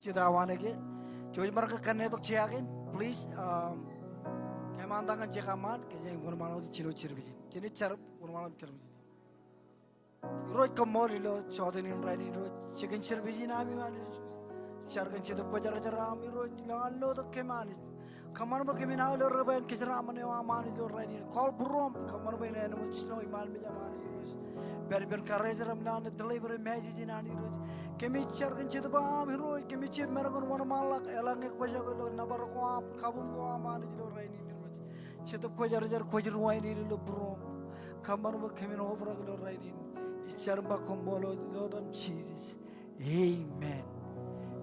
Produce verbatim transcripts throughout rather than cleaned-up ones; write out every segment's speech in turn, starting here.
Jet awa ṇe ke, jouj bar ke kanne tok jea kein, please, um, kōṃṃan ta ñan jekōṃṃan, kōjeañ wōnṃaanḷọk wōt jino service in. Jenaaj jar wōnṃaanḷọk wōt service in. Irooj, koṃṃool ilo jota in rainin Irooj. Jekōn service in ami Anij. Jar kōn Jetōb Kwōjarjar aṃ Irooj, ilo an lotok kōm Anij. Kōṃṃan bwe kōmin aolep ri bwe en kōjeraaṃṃan eo aṃ Anij ilo rainin. Call būruōm, kōṃṃan bwe en āinwōt snow iṃaan mejaṃ Anij Irooj. Pād ippān karijer aṃ ilo an deliver message in Anij Irooj. Kōmij jar kōn Jetōb aṃ Irooj, kōmij jab maroñ in wōnṃaanḷọk, eḷaññe kwōjak ilo nōbar ko aṃ, kabuñ ko aṃ Anij ilo rainin Irooj. Jetōb Kwōjarjar, kwōj ruwained ilo būruōm. Kōṃṃan bwe kōmin obrak ilo rainin. Ij jar im ba koṃṃool ilo etan Jisōs. Amen.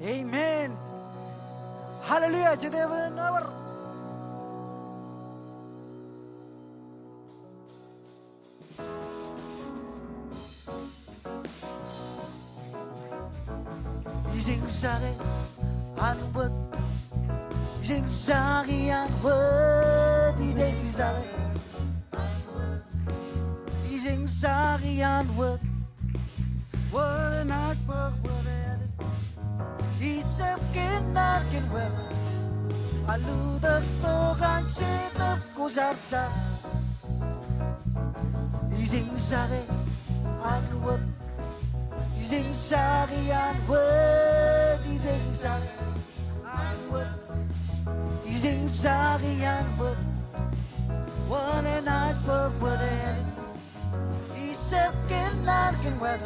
Amen. Hallelujah. Jete bar nōbar. Ij eñjake an wōt. Ij eñjake an wōt. Ij eñjake. Ij eñjake an wōt. Wōt enaaj bōk wōt ālikin. Ij jab kōnnaan kōn wōt. Alutōk tok an Jetōb Kwōjarjar. Ij eñjake an wōt. Ij eñjake an wōt. Ij eñjake an wōt. Ij eñjake an wōt. Wōt enaaj bōk wōt ālikin. Ij jab kōnnaan kōn wōt.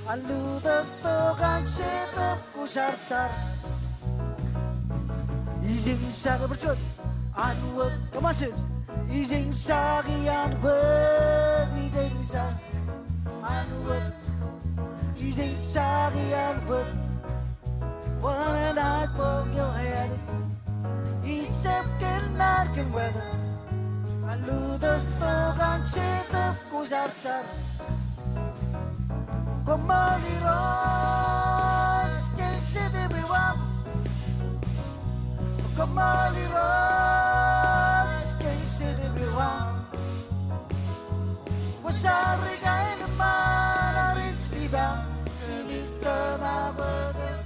Alutōk tok an Jetōb Kwōjarjar. Ij eñjake, bōjrak, an wōt. Come on, church. Ij eñjake an wōt. Ij eñjake an wōt. Ij eñjake an wōt. Wōt enaaj bōk eo ālikin. Ij jab kōnnaan kōn wōt. Alutōk tok an Jetōb Kwōjarjar. Koṃṃool Irooj kōn Jetōb eo aṃ. Koṃṃool Irooj kōn Jetōb eo aṃ. Kwōjarjar ri kaenōṃṃan, ri jipañ, im ij tōmak wōt eok.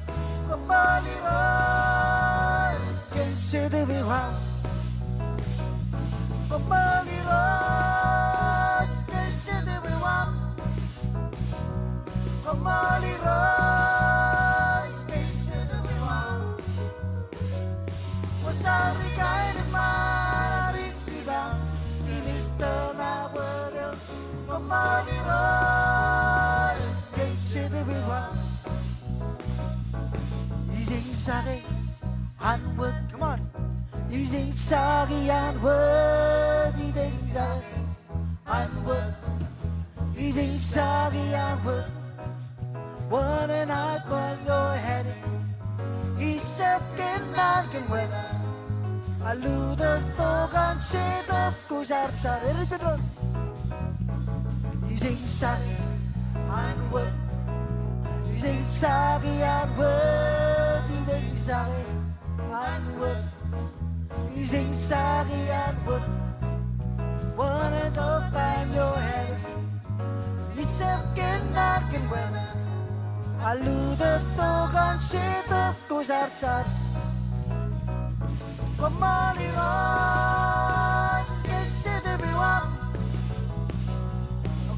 Koṃṃool Irooj kōn Jetōb eo aṃ. Koṃṃool Irooj kōn Jetōb eo aṃ. Koṃṃool Irooj kōn Jetōb eo aṃ. Kwōjarjar ri kaenōṃṃan, ri jipañ, im ij tōmak wōt eok. Koṃṃool Irooj kōn Jetōb eo aṃ. Ij eñjake an wōt. Come on. Ij eñjake an wōt. Ij eñjake an wōt. Ij eñjake an wōt. Wōt enaaj bōk eo ālikin. Ij jab kōnnaan kōn wōt. Alutōk tok an Jetōb Kwōjarjar. Erit pen doon. Ij eñjake an wōt. Ij eñjake an wōt. Ij eñjake an wōt. Ij eñjake an wōt. Wōt enaaj bōk eo ālikin. Ij jab kōnnaan kōn wōt. Alutōk tok an Jetōb Kwōjarjar. Koṃṃool Irooj kōn Jetōb eo aṃ.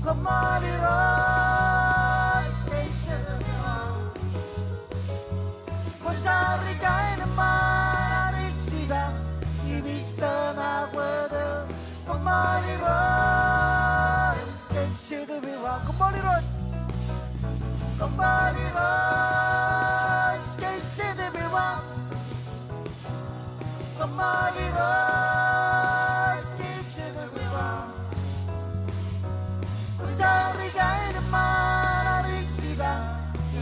Koṃṃool Irooj kōn Jetōb eo aṃ. Kwōjarjar ri kaenōṃṃan, ri jipañ, im ij tōmak wōt eok. Koṃṃool Irooj kōn Jetōb eo aṃ. Koṃṃool Irooj. Koṃṃool Irooj kōn Jetōb eo aṃ. Koṃṃool Irooj kōn Jetōb eo aṃ. Kwōjarjar ri kaenōṃṃan, ri jipañ,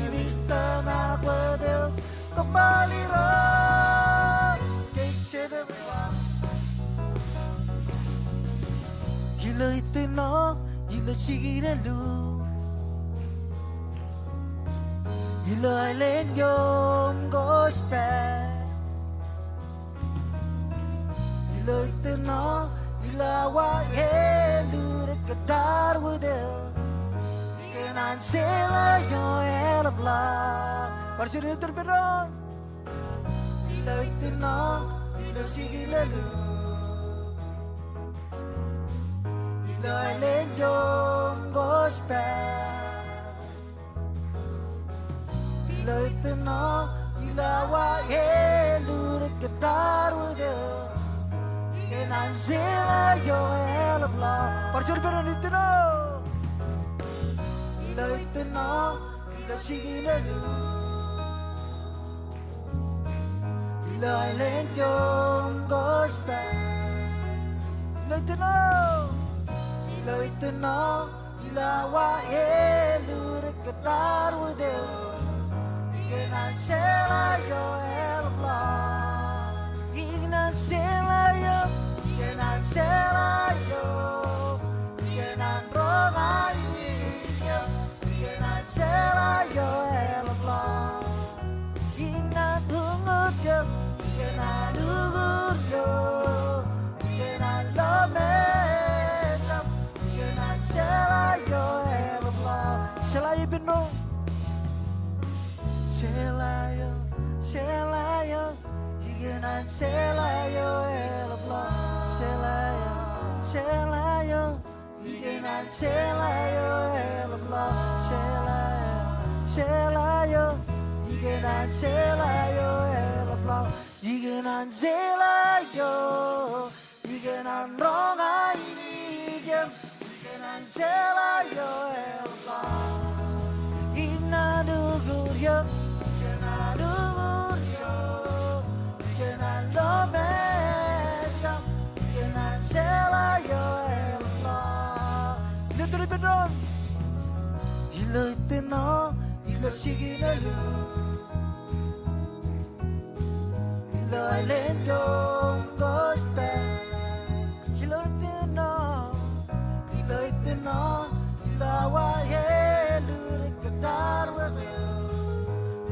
im ij tōmak wōt eok. Koṃṃool Irooj kōn Jetōb eo aṃ. Ilo iturno, ilo jikin ālikin, ilo aelōñ eo im kōjpād. Ilo iturno, ilo awa ālikin, kōtaan wōt eok. Ikōṇaan jeḷā eo eḷap ḷọk. Bar juon ej itok ippān doon. Ilo ituṇ ṇo, ilo jikin ḷọk, ilo āinwōt eo im gospel. Ilo ituṇ ṇo, ilo awa eo eḷap ḷọk, kōttar wōt eō. Ikōṇaan jeḷā eo eḷap ḷọk. Bar juon ippān doon, ituṇ ṇo. Ilo ituṇ ṇo, ilo jikin ḷọk, ilo āinwōt eo im gospel. Ilo ituṇ ṇo, ilo ituṇ ṇo, ilo awa eo eḷap ḷọk, kōttar wōt eō. Ikōṇaan jeḷā eo eḷap ḷọk. Ikōṇaan jeḷā eo, ikōṇaan jeḷā eo. Ikōṇaan roña ijin. Ikōṇaan jeḷā eo eḷap ḷọk. Ikōṇaan uñūr eō, ikōṇaan uñūr eō. Ikōṇaan lo mejaṃ, ikōṇaan jeḷā eo eḷap ḷọk. Jeḷā eo ippān doon. Jeḷā eo, jeḷā eo, ikōṇaan jeḷā eo eḷap ḷọk. Jeḷā eo, jeḷā eo, ikōṇaan jeḷā eo eḷap ḷọk. Jeḷā eo, jeḷā eo, ikōṇaan jeḷā eo eḷap ḷọk. Ikōṇaan jeḷā eo, ikōṇaan roña ijin. Ikōṇaan jeḷā eo eḷap ḷọk. Ikōṇaan uñūr eō, ikōṇaan uñūr eō. Ikōṇaan lo mejaṃ, ikōṇaan jeḷā eo eḷap ḷọk. Ilo ituṇ ippān doon. Ilo ituṇ ṇo, ilo jikin ḷọk, ilo āinwōt eo im gospel. Ilo ituṇ ṇo, ilo ituṇ ṇo, ilo awa eo eḷap ḷọk, kōttar wōt eō.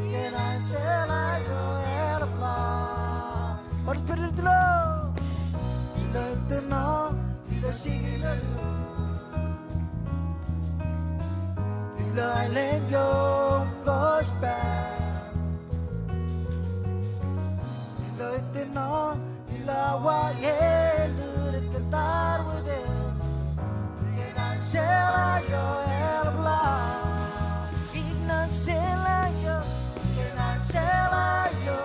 Ikōṇaan jeḷā eo eḷap ḷọk. Bar juon ippān doon, ituṇ ṇo. Ilo ituṇ ṇo, ilo jikin ḷọk, ilo āinwōt eo im gospel. Ilo ituṇ ṇo, ilo awa eo eḷap ḷọk, kōttar wōt eō. Ikōṇaan jeḷā eo eḷap ḷọk. Ikōṇaan jeḷā eo, ikōṇaan jeḷā eo.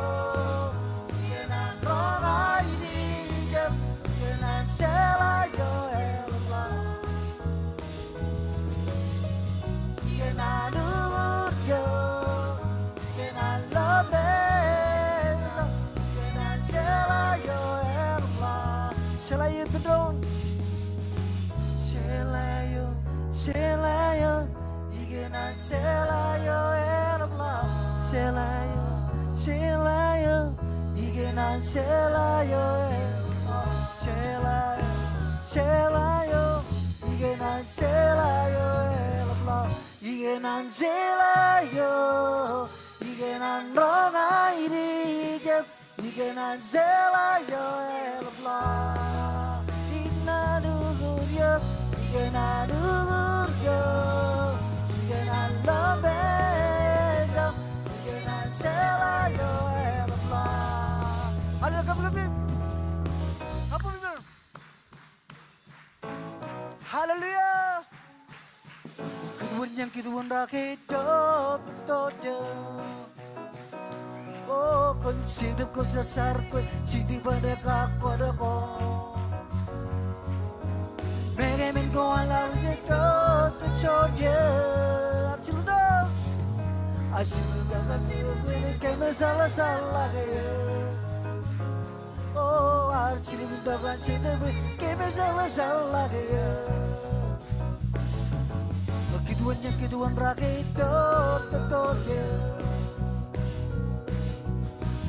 Ikōṇaan roña ijin, ikōṇaan jeḷā eo eḷap ḷọk. Ikōṇaan uñūr eō, ikōṇaan lo mejaṃ, ikōṇaan jeḷā eo eḷap ḷọk. Jeḷā eo ippān doon. Jeḷā eo, jeḷā eo, ikōṇaan jeḷā eo eḷap ḷọk. Jeḷā eo, jeḷā eo, ikōṇaan jeḷā eo eḷap ḷọk. Jeḷā eo, jeḷā eo, ikōṇaan jeḷā eo eḷap ḷọk. Ikōṇaan jeḷā eo, ikōṇaan roña ijin. Ikōṇaan jeḷā eo eḷap ḷọk. Ikōṇaan uñūr eō, ikōṇaan uñūr eō. Ikōṇaan lo mejaṃ, ikōṇaan jeḷā eo eḷap ḷọk. Hallelujah, kapikopit. Kapikopit. Hallelujah. Kōtwōnñōn, kōtwōn rake itok, itok, itok. O, kwōn Jetōb, kwōn jar jar kwe, Jetōb eo enaaj kōtḷọk ko. Meñe men ko an ḷadik itok, itok, itok. Arjilọk itok. Arjilọk itok, kōmij jeḷā jeḷā ke. O, arjilọk itok an Jetōb eo kōmij jeḷā jeḷā ke eō. Kōtwōnñōn, kōtwōn rake itok, itok, itok.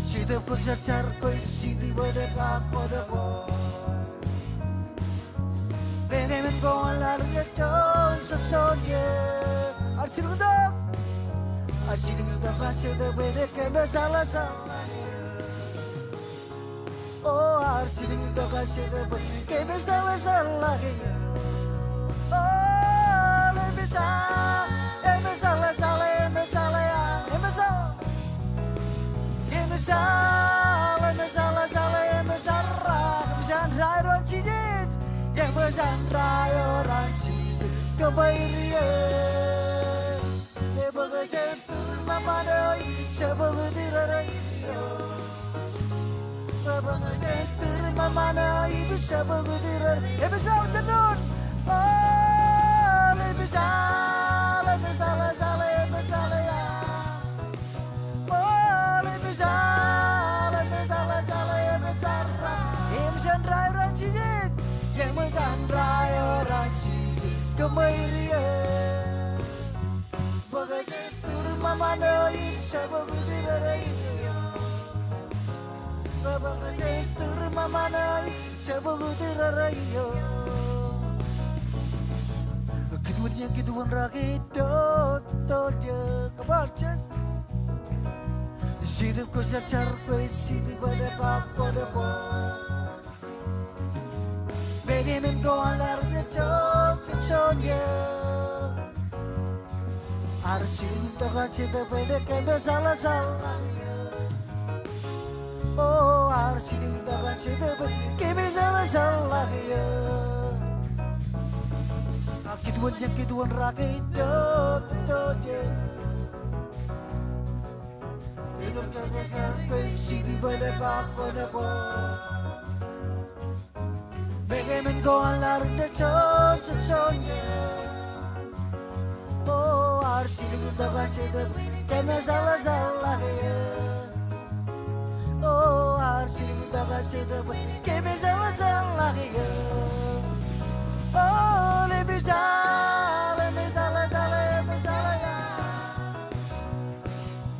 Jetōb kwōn jar jar kwe, Jetōb eo enaaj kōtḷọk ko. Meñe men ko an ḷadik itok, itok, itok. Arjilọk itok. Arjilọk itok an Jetōb eo enaaj kōmij jeḷā jeḷā ke eō. O, arjilọk itok an Jetōb eo kōmij jeḷā jeḷā ke eō. O, eṃōj, eṃōj jeḷā jeḷā, eṃōj jeḷā, eṃōj jeḷā. Eṃōj an ra, eṃōj an ra eo an Jisōs. Eṃōj an ra eo an Jisōs kōṃairie. Ebōk jān tūrmāmān eo im jabōk tūrrāraio. Ebōk jān tūrmāmān eo im jabōk tūrrāraio. Eṃōj an, eṃōj an, eṃōj an, eṃōj an, eṃōj an. O, eṃōj an, eṃōj an, eṃōj an ra. Eṃōj an ra eo an Jisōs. Eṃōj an ra eo an Jisōs kōṃairie. Ebōk jān tūrmāmān eo im jabōk tūrrāraio. Ebōk jān tūrmāmān eo im jabōk tūrrāraio. Kōtwōnjeṇ, kōtwōnjeṇ rake doon, doon, doon. Come on, church. Jitōb ko jar jar kwe, jitōb āinwōt kakkōṇaan ko. Mekemen ko an ḷadik eo, juon, juon, juon eō. Ear jilkintok an Jetōb āinwōt kōmeḷeḷeḷe. O, ear jilkintok an Jetōb āinwōt kōmeḷeḷeḷe eō. Kōtwōnjeṇ, kōtwōnjeṇ rake doon, doon, doon. Jitōb ko jar jar kwe, jitōb āinwōt kakkōṇaan ko. Mekemen ko an ḷadik eo, juon, juon, juon eō. O, ear jilkintok an Jetōb kōmeḷeḷeḷe eō. O, ear jilkintok an Jetōb kōmeḷeḷeḷe eō. O, eṃōj an, eṃōj an, eṃōj an, eṃōj an.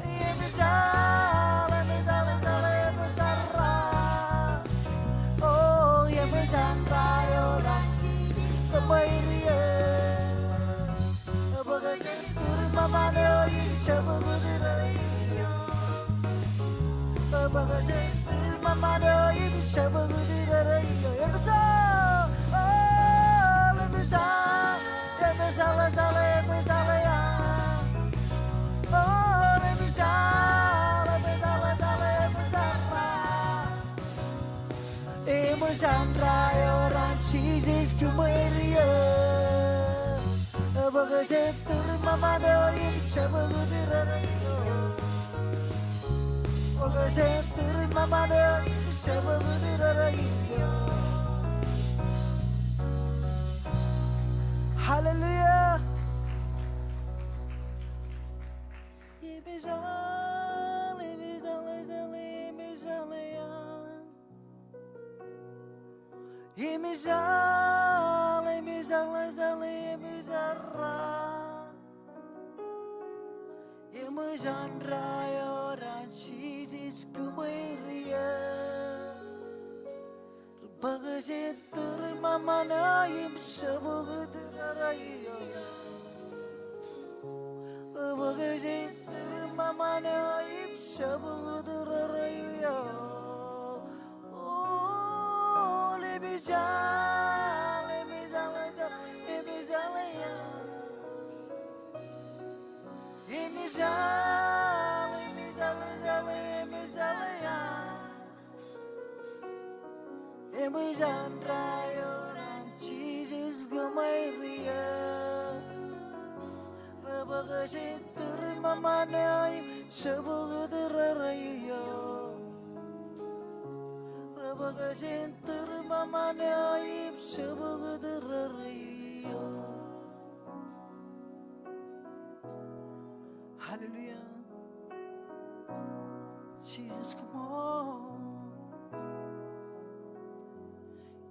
Eṃōj an, eṃōj an, eṃōj an, eṃōj an ra. O, eṃōj an ra eo an Jisōs kōṃairie. Ebōk jān tūrmāmān eo im jabōk tūrrāraio. Ebōk jān tūrmāmān eo im jabōk tūrrāraio. Eṃōj an, o, eṃōj an. Eṃōj an, eṃōj an, eṃōj an. O, eṃōj an, eṃōj an, eṃōj an, eṃōj an ra. Eṃōj an ra eo an Jisōs kōṃairie. Ebōk jān tūrmāmān eo im jabōk tūrrāraio. Ebōk jān tūrmāmān eo im jabōk tūrrāraio. Hallelujah. Eṃōj an, eṃōj an, eṃōj an, eṃōj an. Eṃōj an, eṃōj an, eṃōj an, eṃōj an ra. Eṃōj an ra eo an Jisōs kōṃairie. Ri bōk jān tūrmāmān eo im jabōk tūrrāraio. Ri bōk jān tūrmāmān eo im jabōk tūrrāraio. O, eṃōj an, eṃōj an, eṃōj an, eṃōj an. Eṃōj an, eṃōj an, eṃōj an, eṃōj an. Eṃōj an ra eo an Jisōs kōṃairie. Ri bōk jān tūrmāmān eo im jabōk tūrrāraio. Ri bōk jān tūrmāmān eo im jabōk tūrrāraio. Hallelujah. Jesus, come on.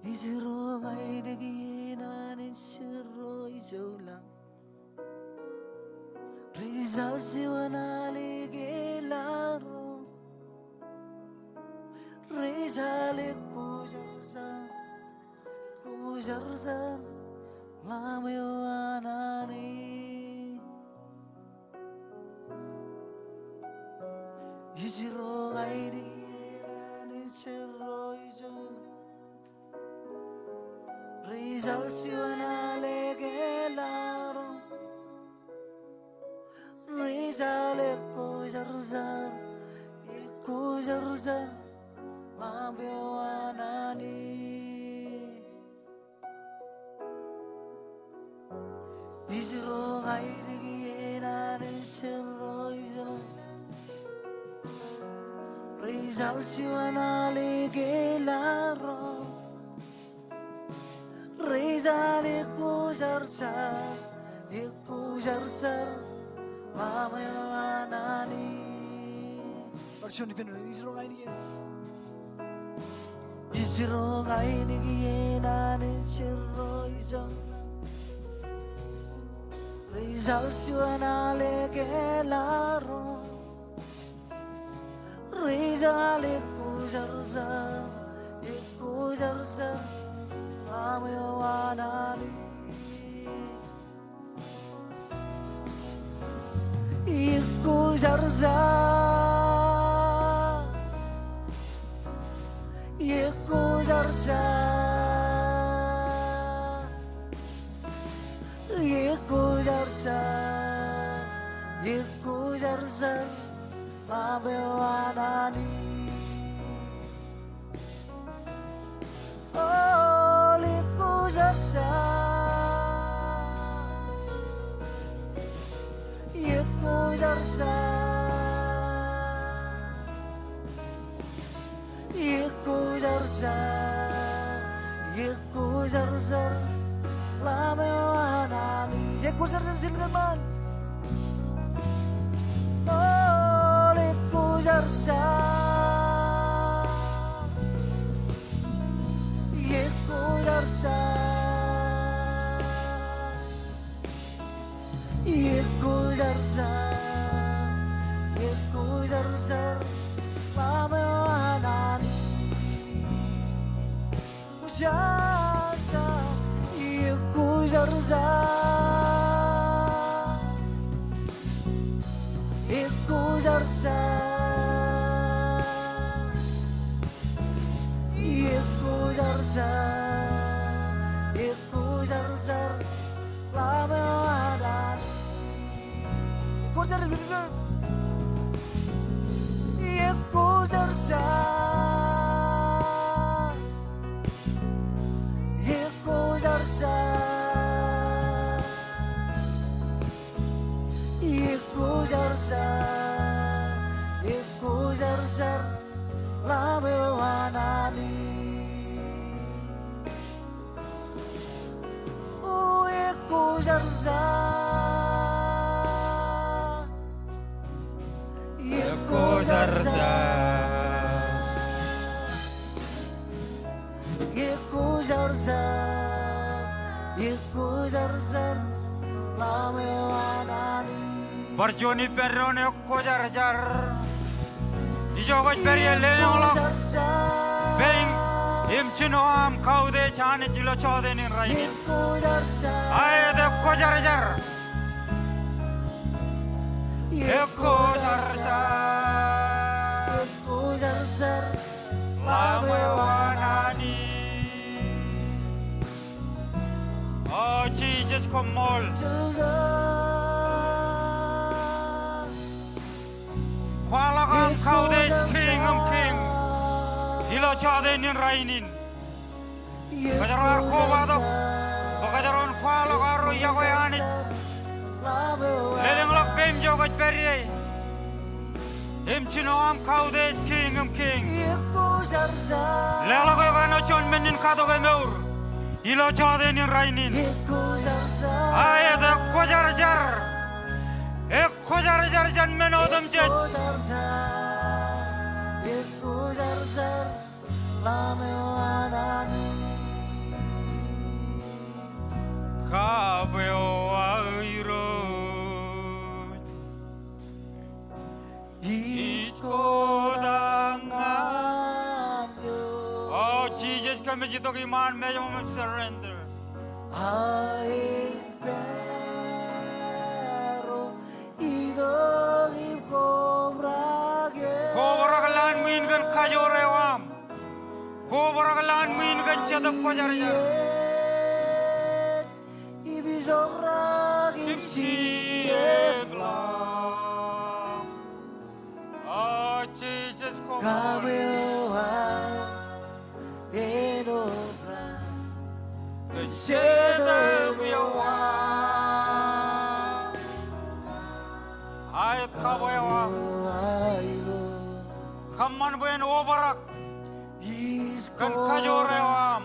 Ij ro ainikien an ij ro ijo lañ. Rej al juon al ej ke laḷ ro. Rej al ekwe jar jar, ekwe jar jar, Lamb eo an Anij. Ij ro ainikien an ij ro ijo lañ. Rej al juon al ej ke laḷ ro. Rej al ekwe jar jar, ekwe Ijro ainikien Anij ro ijeḷā. Rej jal juon al ekōḷaron. Rej jal ekkojarjar, ekkojarjar Lamb eo an Anij. Bar juon ippān, ijro ainikien. Ijro ainikien Anij ro ijeḷā. Rej jal juon al ekōḷaron. Rej jal ekkojarjar, ekkojarjar Lamb eo an Anij. Ekkojarjar, ekkojarjar, ekkojarjar, ekkojarjar Lamb eo an Anij. O, ekkojarjar, ekkojarjar, ekkojarjar, ekkojarjar Lamb eo an Anij. Ekkojarjar, jilkinḷọk. O, ekkojarjar, ekkojarjar, ekkojarjar, ekkojarjar Lamb eo an Anij. Ekkojarjar, ekkojarjar, ekkojarjar, ekkojarjar, ekkojarjar Lamb eo an Anij. Ekkojarjar, ekkojarjar, ekkojarjar, ekkojarjar, ekkojarjar Lamb eo an Anij. O, ekkojarjar, ekkojarjar, ekkojarjar, ekkojarjar Lamb eo an Anij. Bar juon ippān doon ekkojarjar. Ijo kwōj pād ie, lelōñḷọk peim im jino aṃ kautiej Anij ilo jọteen in rainin. Aet, ekkojarjar. Ekkojarjar. Ekkojarjar Lamb eo an Anij. O Jisōs, koṃṃool. Kwaḷọk aṃ kautiej Kiiñ im Kiiñ ilo jọteen in rainin. Kōjro ar kobatok bwe kōjro en kwaḷọk arro iọkwe Anij. Lelōñḷọk peim ijo kwōj pād ie im jino aṃ kautiej Kiiñ im Kiiñ. Leḷọk eok āinwōt juon men in katok emour ilo jọteen in rainin. Aet, ekkojarjar. Ekkojarjar jān men otemjej. Kab eo aō Irooj, ij kotak ñan eok. O Jisōs, kōmij itok iṃaan mejaṃ im surrender. Aet, kobrak lowaan ṃwiin kōn kajoor eo aṃ. Kobrak lowaan ṃwiin kōn Jetōb Kwōjarjar. Im sieb ḷọk. O Jisōs, koṃṃool. Kōn Jetōb eo aṃ. Aet kab eo aṃ. Kōṃṃan bwe en obrak kōn kajoor eo aṃ.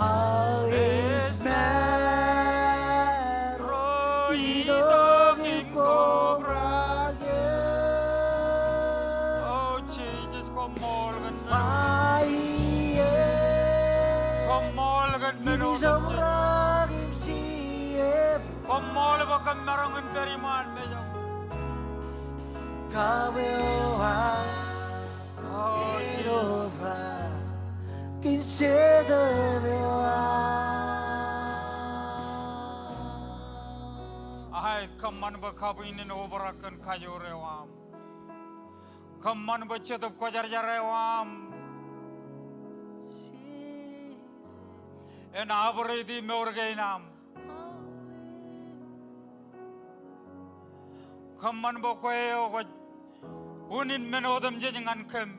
Aet ṃaan ro itok im kobrak eō. O Jisōs, koṃṃool kōn men. Koṃṃool kōn men. Koṃṃool bwe kōm maroñ in pād iṃaan mejaṃ. Kab eo aṃ. O Jisōs. Kōn Jetōb eo aṃ. Aet, kōṃṃan bwe kab in en obrak kōn kajoor eo aṃ. Kōṃṃan bwe Jetōb Kwōjarjar eo aṃ en operate e mour kein am. Kōṃṃan bwe kwe eo kwōj unin men otemjej ñan kōm.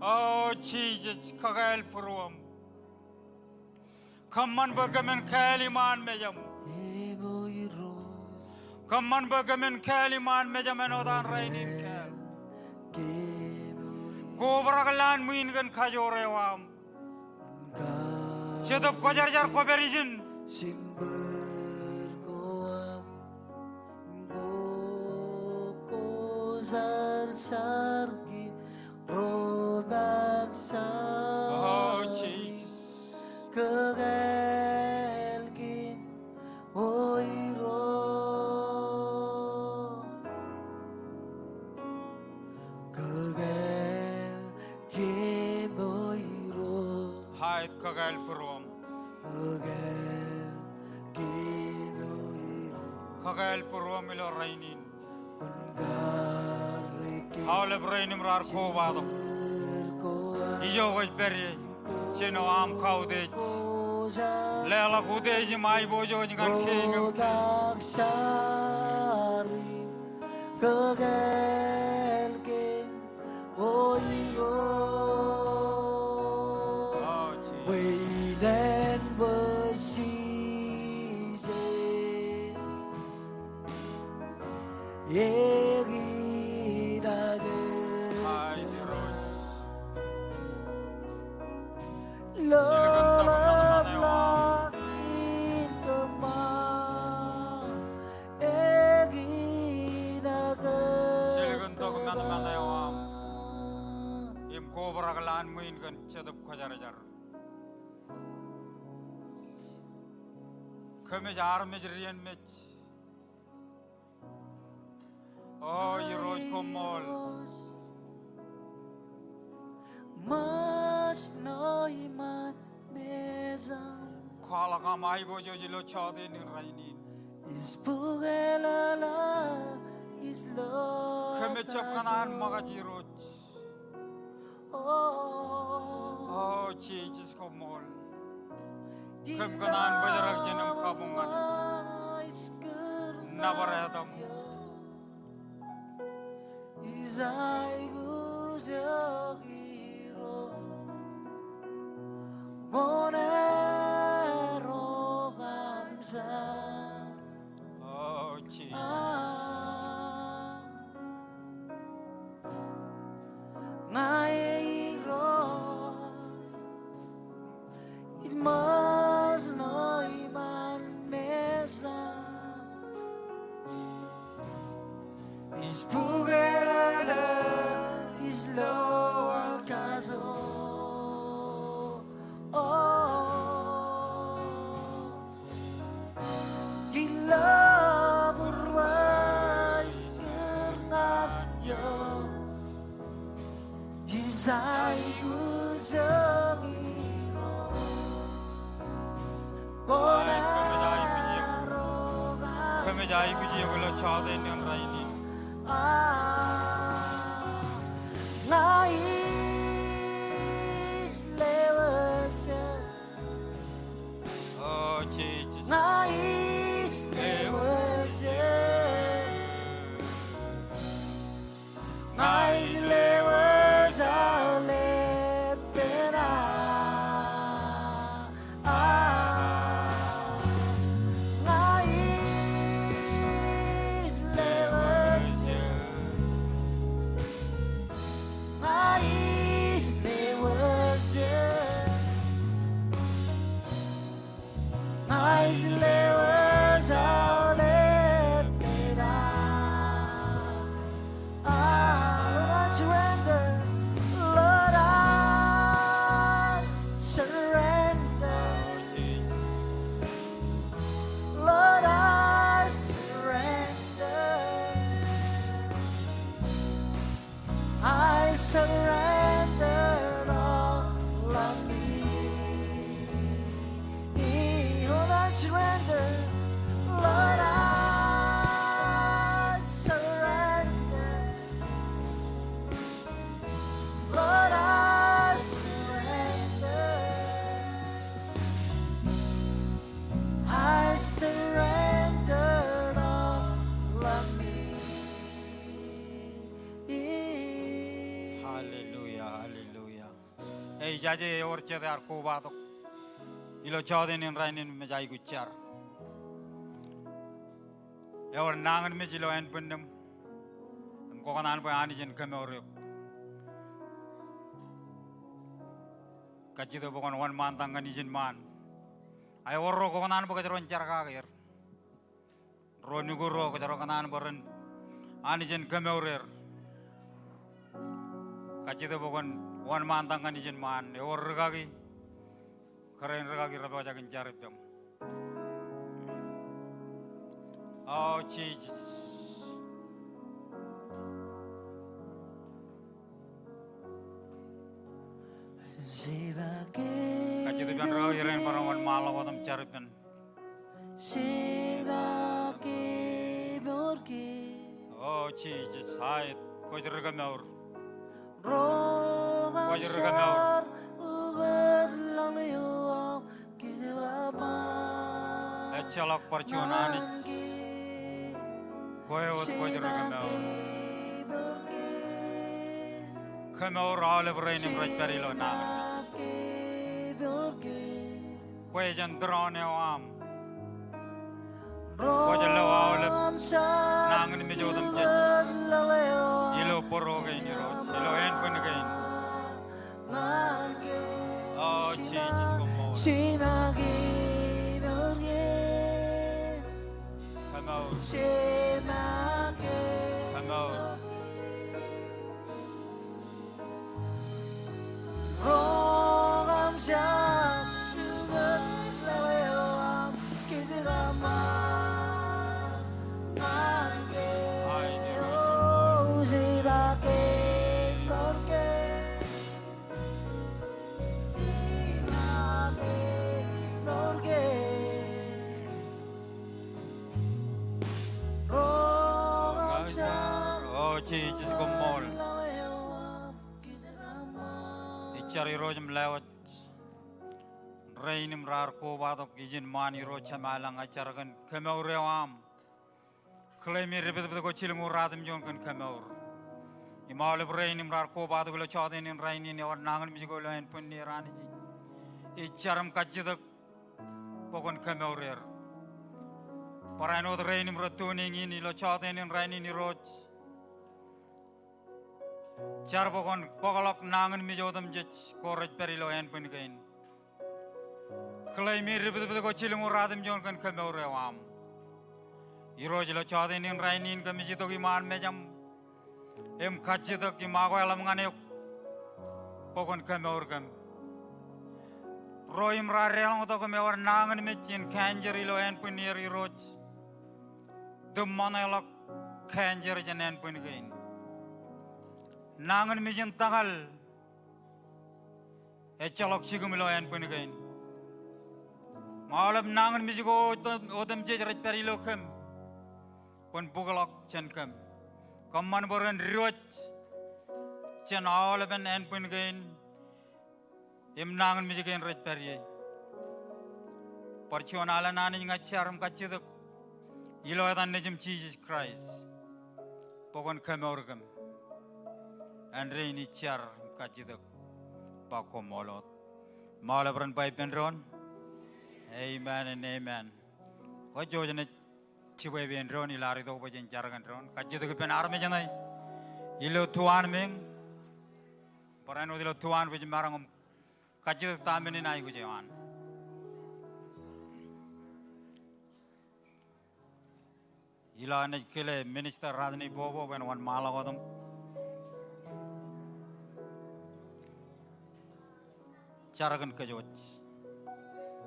O Jisōs, kakāāl būruōṃ. Kōṃṃan bwe kōmin kāāl iṃaan mejaṃ. Kōṃṃan bwe kōmin kāāl iṃaan mejaṃ āinwōt an rainin kāāl. Kobrak lowaan ṃwiin kōn kajoor eo aṃ. Jetōb Kwōjarjar kwōpād ijin. O Jisōs. Kakāāl kein O Irooj. Kakāāl kein O Irooj. Aet, kakāāl būruōṃ. Kakāāl kein O Irooj. Kakāāl būruōṃ ilo rainin. Aolep rein im raar kobatok. Ijo kwōj pād ie, jino aṃ kautiej. Leḷọk utiej im aiboojoj ñan kein im kein. Kakāāl kein O Irooj. O Jisōs. Bwe iten bwe Jisōs. Eñin ake tōmak. Lọmọọr in kōṃṃan. Eñin ake tōmak. Im kobrak lowaan ṃwiin kōn Jetōb Kwōjarjar. Kōmij armej dien mej. O Irooj, koṃṃool. Ṃōj ṇo iṃaan mejaṃ. Kwaḷọk aṃ aiboojoj ilo jọteen in rainin. Ij bōk eḷaḷa, ij lo. Kōmij jab kōṇaan ṃōkaj Irooj. O Jisōs, koṃṃool. Kōm kōṇaan bōjrak jān im kabuñ ñan nōbar etaṃ. Ij aikuj eok Irooj, kwōn erokamjak. O Jisōs. Ña Irooj, ij ṃōj ṇo iṃaan mejaṃ. Ij bōk eḷaḷa, ij lo kajoor. O, kiiḷọk būruō ij kūr ñan eok. Ij aikuj eok Irooj. Kwōn erokamjak. Kōmij aikuj eok ilo jọteen in rainin. A, ña ij lewōj eok. O Jisōs. Ña ij lewōj surrender. Lord, I surrender. Lord, I surrender. I surrender all of me. Hallelujah, hallelujah. Ej, ijaje ewōr jet ear kobatok ilo jọteen in rainin im ej aikuj jar. Ewōr nañinmej ilo ānbwinnūṃ im kwōkōṇaan bwe Anij en kemour eok. Kajjitōk bwe kwōn wōnṃaantak ñan ijin ṃaan. Ak ewōr ro kwōkōṇaan bwe kōjro en jar kake er. Ro nukū ro kōjro kōṇaan bwe ren Anij en kemour er. Kajjitōk bwe kwōn wōnṃaantak ñan ijin ṃaan. Ewōr rikaki. Kōrā in rikaki rej pojak in jar ippaṃ. O Jisōs. Kajjitōk ippān rikaki rein bar wōnṃaanḷọk wōt im jar ippān. O Jisōs, aet, kwōj ri kemour. Kwōj ri kemour. Ejjeḷọk bar juon Anij. Kwe wōt kwōj ri kemour. Kemour aolep rein im rej pād ilo nañinmej. Kwe jān tūroon eo aṃ. Kwōj lo aolep nañinmej otemjej ilo bōro kein Irooj, ilo ānbwin kein. O Jisōs, koṃṃool. Kemour. Kemour. O Jisōs, koṃṃool. Ij jar Irooj im lewōj rein im raar kobatok ijin ṃaan Irooj Jemalañ, ij jar kōn kemour eo aṃ. Claim e depdepdek ko jilñuul ruatimjuon kōn kemour. Im aolep rein im raar kobatok ilo jọteen in rainin ewōr nañinmej ko ilo ānbwinnier Anij. Ij jar im kajjitōk bwe kwōn kemour er. Barāinwōt rein im rej tuning in ilo jọteen in rainin Irooj. Jar bwe kwōn bōkḷọk nañinmej otemjej ko rej pād ilo ānbwin kein. Claim e depdepdek ko jilñuul ruatimjuon kōn kemour eo aṃ. Irooj, ilo jọteen in rainin kōmij itok iṃaan mejaṃ im kajjitōk im akweḷap ñan eok bwe kwōn kemour kōm. Ro im raar deḷọñtok im ewōr nañinmej in cancer ilo ānbwinnier Irooj. Tūṃṃoṇeḷọk cancer jān ānbwin kein. Nañinmej in tōñal ejjeḷọk jikūṃ ilo ānbwin kein. Im aolep nañinmej ko otem-, otemjej rej pād ilo kōm, kwōn bōkḷọk jān kōm. Kōṃṃan bwe ren diwōj jān aolepen ānbwin kein im nañinmej kein rej pād ie. Bar juon alen Anij, ña ij jar im kajjitōk ilo etan Nejiṃ Jisōs Kraist bwe kwōn kemour kōm. Āindein ij jar im kajjitōk bwe koṃṃool wōt. Im aolep ren ba ippān doon, amen and amen. Kwōj jouj naaj jibwe ippān doon, ilo ad itok bwe jen jar kōn doon. Kajjitōk ippān armej ṇe ilo tuanmeiñ. Barāinwōt ilo tuan bwe jen maroñ im kajjitōk ta men in aikuj eo an. Ilo an ej kile Minister Ratne Bobo bwe en wōnṃaanḷọk wōt im jar kōn kōj wōj.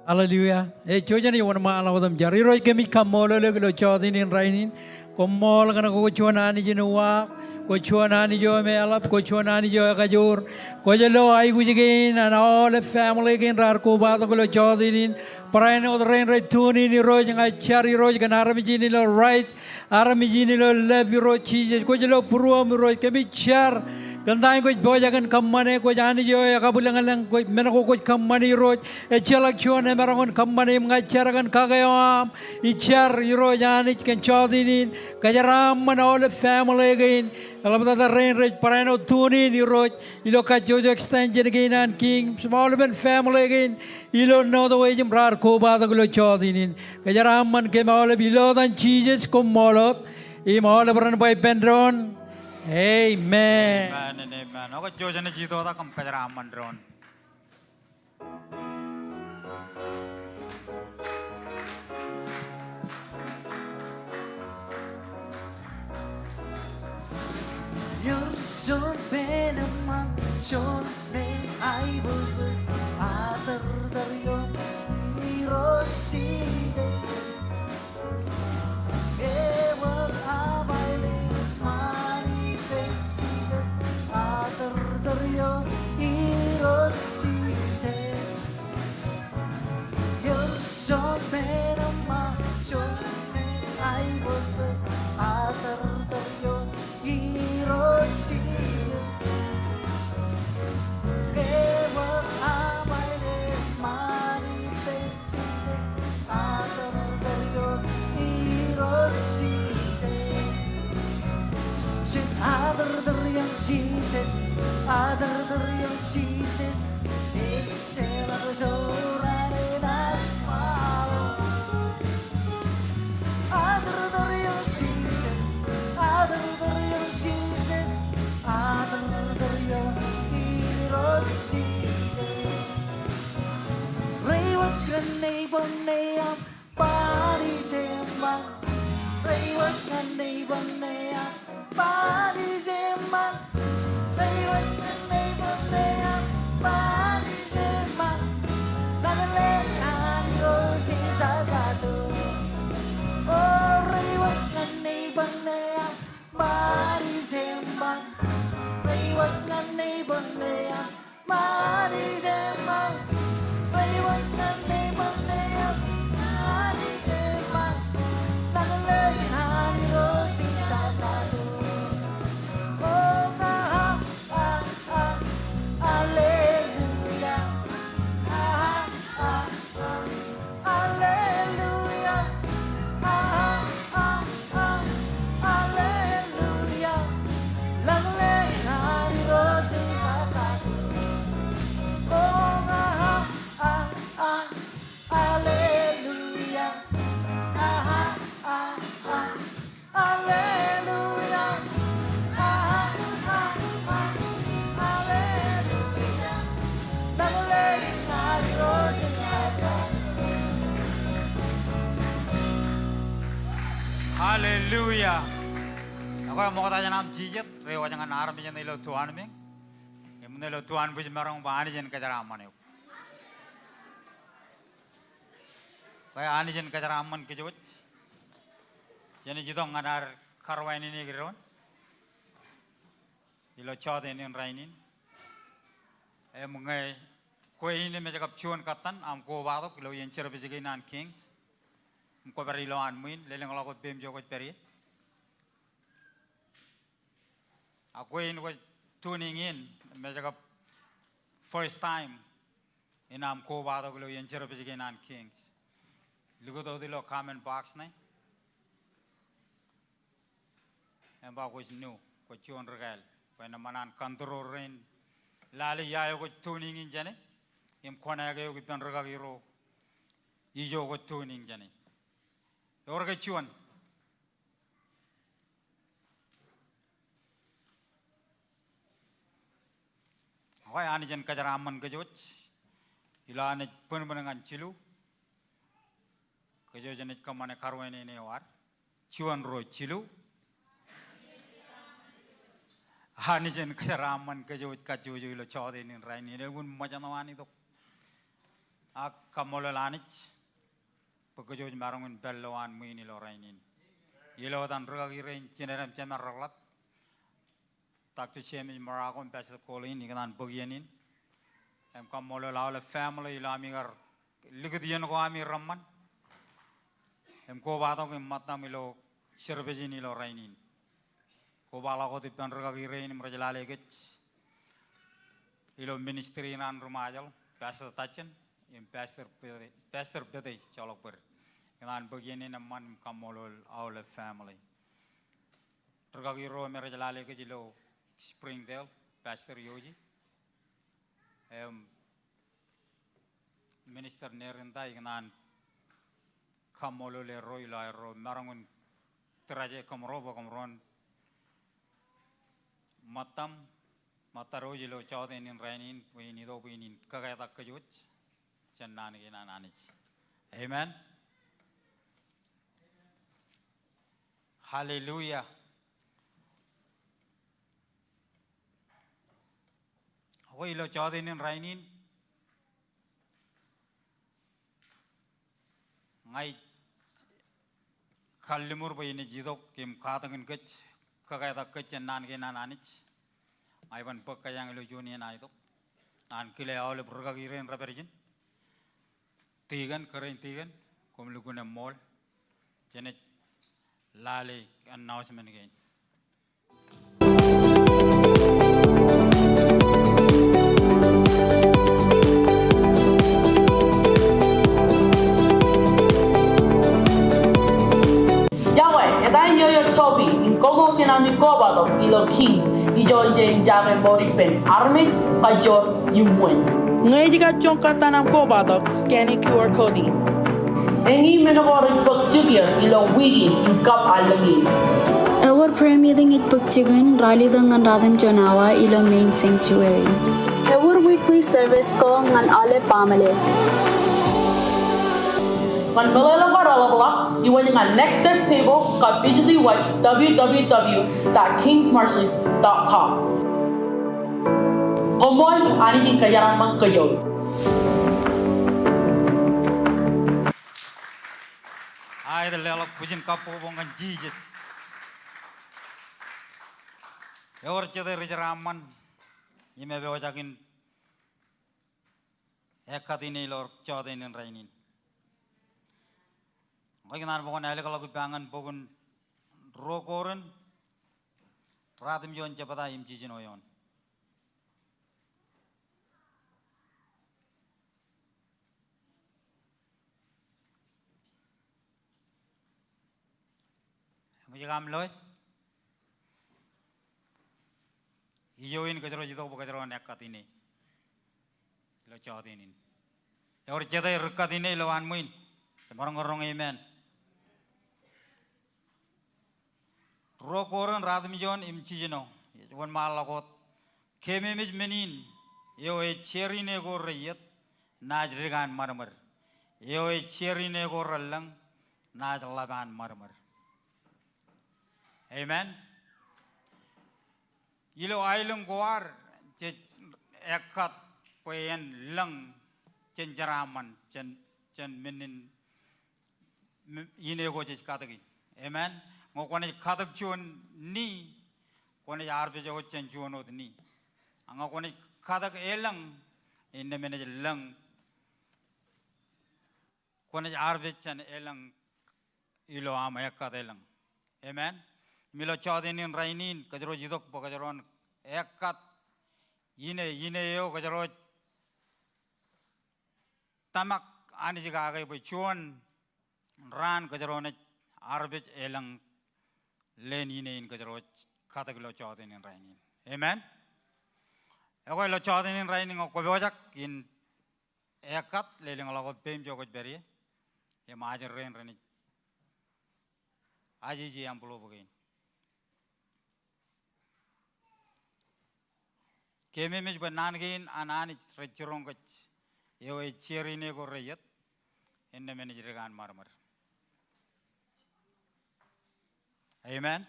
Hallelujah. Ej jouj ṇe wōnṃaanḷọk wōt im jar. Irooj, kōmij kaṃṃoolol eok ilo jọteen in rainin. Koṃṃool kōn ko kwō juon Anij in uwaak. Kwōj juon Anij eo im eḷap, kwōj juon Anij eo ekajoor. Kwōj lo aikuj kein an aolep family kein raar kobatok ilo jọteen in. Barāinwōt rein rej tune in Irooj, ña ij jar Irooj kōn armej in ilo right, armej in ilo left Irooj Jisōs. Kwōj lo būruōm Irooj, kōmij jar. Kōn ta eo kwōj pojak in kōṃṃane, kwōj Anij eo ekabwilōñlōñ, kwōj, men ko kwōj kōṃṃane Irooj. Ejjeḷọk juon emaroñ in kōṃṃane im ña ij jar kōn kake eo aṃ. Ij jar Irooj Anij kōn jọteen in. Kōjeraaṃṃan aolep family kein. Eḷaptata rein rej barāinwōt tune in Irooj. Ilo kajjojo extension kein an Kings im aolepen family kein ilo Northwest im raar kobatok ilo jọteen in. Kōjeraaṃṃan kōm aolep ilo etan Jisōs, koṃṃool wōt. Im aolep ren ba ippān doon, amen. Amen and amen. Okay, jouj im jitoktak im kōjeraaṃṃan doon. Ewōr juon pen eṃṃan, juon pen aiboojoj, a tōrtōr ioon Irooj Jisōs. Ewōr apaile ṃaan ippān Jisōs, a tōrtōr ioon Irooj Jisōs. Ewōr juon pen eṃṃan, juon pen aiboojoj, a tōrtōr ioon Irooj Jisōs. Ewōr apaile ṃaan ippān Jisōs, a tōrtōr ioon Irooj Jisōs. Jen a tōrtōr ioon Jisōs, a tōrtōr ioon Jisōs. Ejjeḷọk joor an enaaj follow. A tōrtōr ioon Jisōs, a tōrtōr ioon Jisōs, a tōrtōr ioon Irooj Jisōs. Reiwōj kōn neighbor eo aṃ, ba December. Reiwōj kōn neighbor eo aṃ, ba December. Reiwōj kōn neighbor eo aṃ, ba December. Lañlōñ an Irooj in jekar. O, reiwōj kōn neighbor eo aṃ, ba December. Reiwōj kōn neighbor eo aṃ, ba December. Reiwōj kōn neighbor eo aṃ, ba December. Lañlōñ an Irooj in jekar. O, a, a, a, hallelujah. A, a, a. Alleluia. A, a, a, a. Alleluia. Lañlōñ an Irooj in jekar. O, a, a, a, a. Alleluia. A, a, a, a. Alleluia. A, a, a, a. Alleluia. Lañlōñ an Irooj in jekar. Hallelujah. Ekwe ṃokta jān aṃ jijet, reiwōj ñan armej eṇ ilo tuanmiiñ. Im ṇe ilo tuanbwijmaroñ bwe Anij en kōjeraaṃṃan eok. Bwe Anij en kōjeraaṃṃan kōjwōj. Jenaaj itok ñan ad karuwainene kōj doon ilo jọteen in rainin. Im ñe kwe in emej kab juon kōttan aṃ kobatok ilo iien service kein an Kings, im kwōpād ilowaan ṃwiin, lelōñḷọk wōt peiṃ ijo kwōj pād ie. Ak kwe in kwōj tuning in, emej kab first time in aṃ kobatok ilo iien service kein an Kings, likūt wōt ilo comment box ṇe im ba kwōj new, kwōj juon ri kāāl. Bwe eṃṃan an control rein lale ia eo kwōj tuning in jāne im connect eok ippān rikaki ro ijo kwōj tuning jāne. Ewōr ke juon? Ekwe Anij en kōjeraaṃṃan kōjwōj. Ilo an ej bōnbōn ñan jilu, kōjwōj enaaj kōṃṃane karuwainene eo ad. Juon, ruo, jilu. Anij en kōjeraaṃṃan kōjwōj kajjojo ilo jọteen in rainin. Elukkuun ṃōjṇọ an itok. Ak kaṃṃoolol Anij bwe kōjwōj maroñ in pād ilowaan ṃwiin ilo rainin. Ilo etan rikaki rein jined im jemed reḷap, Doctor James Morocco im Pastor Colleen, ikōṇaan bōk iien in im kaṃṃoolol aolep family ilo ami kar likūt iien ko ami reṃṃan im kobatok im ṃōttam ilo service in ilo rainin. Kobaḷọk wōt ippān rikaki rein im rej lale kōj ilo ministry in an ri Ṃajeḷ, Pastor Tajen im Pastor Pete, Pastor Pete joḷọk bōd. Ikōṇaan bōk iien in eṃṃan im kaṃṃoolol aolep family. Rikaki ro me rej lale kōj ilo Springdale, Pastor Yoji im Minister Nerinda, ikōṇaan kaṃṃoolol erro ilo aerro maroñ in tōraje kōṃro bwe kōṃro en ṃōttam, ṃōttad wōj ilo jọteen in rainin bwe in itok bwe in, in kōketak kōj wōj jān naan kein an Anij. Amen. Hallelujah. Ak ilo jọteen in rainin, ña ij kalliṃur bwe in ej itok im katakin kōj, kōketak kōj jān naan kein an Anij. Ña iban bōk kōjeañ ilo juon iien aetok. Ña in kile aolep rikaki rein rej pād ijin. Tikōn, kōrā in tikōn, koṃ lukkuun eṃṃool. Jenaaj lale announcement kein. Iọkwe, eta in ioiō Toby, im koṃṃool kōn ami kobatok ilo Kings, ijo ej jañin mour ippān armej, kajoor im wōn. Ñe ej kajjoñ kōttan aṃ kobatok, scan e Q R code in. Eñin men ko rej bōk jikier ilo wiik in im kab allōñ in. Ewōr prayer meeting ej bōk jikin ralitōk ñan ratimjuon awa ilo main sanctuary. Ewōr weekly service ko ñan aolep baaṃle. Ñan meḷeḷe ko reḷapḷọk, iwōj ñan Next Step Table kab visit e website W W W dot kings marshes dot com. Koṃṃool, Anij en kōjeraaṃṃan kōj. Aet, leḷọk bwijin kabbokbok ñan Jisōs. Ewōr jete ri jeraaṃṃan im epojak in ekkat ine ilo jọteen in rainin. Ñe ikōṇaan bwe kwōn ālikḷọk ippa ñan bok in Ruo Korint, ratimjuon jebta im jiljino eoon. Eṃōj ke aṃ loe? Ijo in kōjro ej itok bwe kōjro en ekkat ine ilo jọteen in. Ewōr jete ri ekkat ine ilowaan ṃwiin? Jemaroñ roñ amen. Ruo Korint ratimjuon im jiljino, ej wōnṃaanḷọk wōt. Kememej men in, eo ej jeriṇe ko reiiet, naaj dik an ṃadṃōd. Eo ej jeriṇe ko relōñ, naaj ḷap an ṃadṃōd. Amen. Ilo aelōñ ko ad, jej ekkat bwe en lōñ jān jeraaṃṃan, jān, jān men in, m-, ine ko jej katōki. Amen. Ñe kwōnaaj katōk juon ni, kwōnaaj arpej wōt jān juon wōt ni. Ak ñe kwōnaaj katōk elōñ, innām enaaj lōñ. Kwōnaaj arpej jān elōñ ilo aṃ ekkat elōñ. Amen. Im ilo jọteen in rainin, kōjro ej itok bwe kōjro en ekkat ine, ine eo kōjro ej tōmak Anij kake bwe juon raan kōjro naaj arpej elōñ leen ine in kōjro ej katōk ilo jọteen in rainin. Amen. Ekwe ilo jọteen in rainin ñe kwō pojak in ekkat, lelōñḷọk wōt peiṃ ijo kwōj pād ie. Im ajri rein renaaj ajeje envelope kein. Kememej bwe naan kein an Anij rej jiroñ kōj. Eo ej jeriṇe ko reiiet, innām enaaj dik an ṃadṃōd. Amen.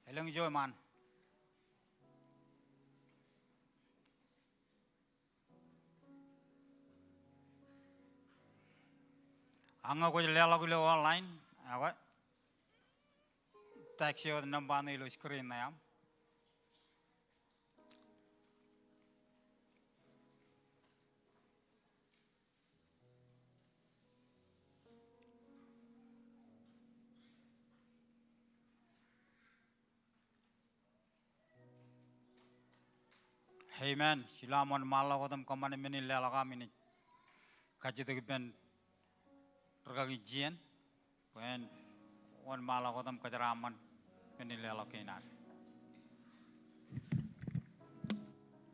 Elōñ ijo eṃṃan. Ak ñe kwōj leḷọk ilo online, ekwe, text eo wōt nōṃba ṇe ilo screen ṇe aṃ. Amen. Ilo aṃ wōnṃaanḷọk wōt im kōṃṃane men in leḷọk aṃ, inaaj kajjitōk ippān rūkaki Jian bwe en wōnṃaanḷọk wōt im kōjeraaṃṃan men in leḷọk kein ad.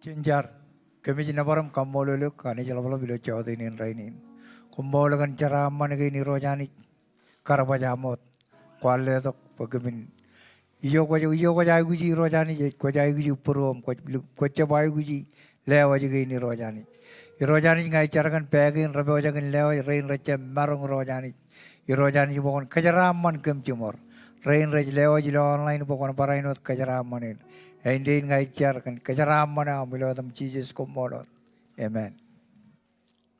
Jen jar. Kōmij nōbar im kaṃṃoolol eok Anij ḷapḷap ilo jota in rainin. Koṃṃool kōn jeraaṃṃan kein Irooj Anij. Kar baj aṃ wōt. Kwaar letok bwe kōmin ijo kwōj, ijo kwōj aikuji Irooj Anij, kwōj aikuji būruōm, kwōj, kwōj jab aikuji lewōj kein Irooj Anij. Irooj Anij, ña ij jar kōn pā kein rej pojak in lewōj, rein rej jab maroñ Irooj Anij. Irooj Anij bwe kwōn kōjeraaṃṃan kōm jiṃor. Rein rej lewōj ilo online bwe kwōn barāinwōt kōjeraaṃṃan er. Āindein ña ij jar kōn kōjeraaṃṃan eo aṃ ilo etaṃ Jisōs, koṃṃool wōt. Amen.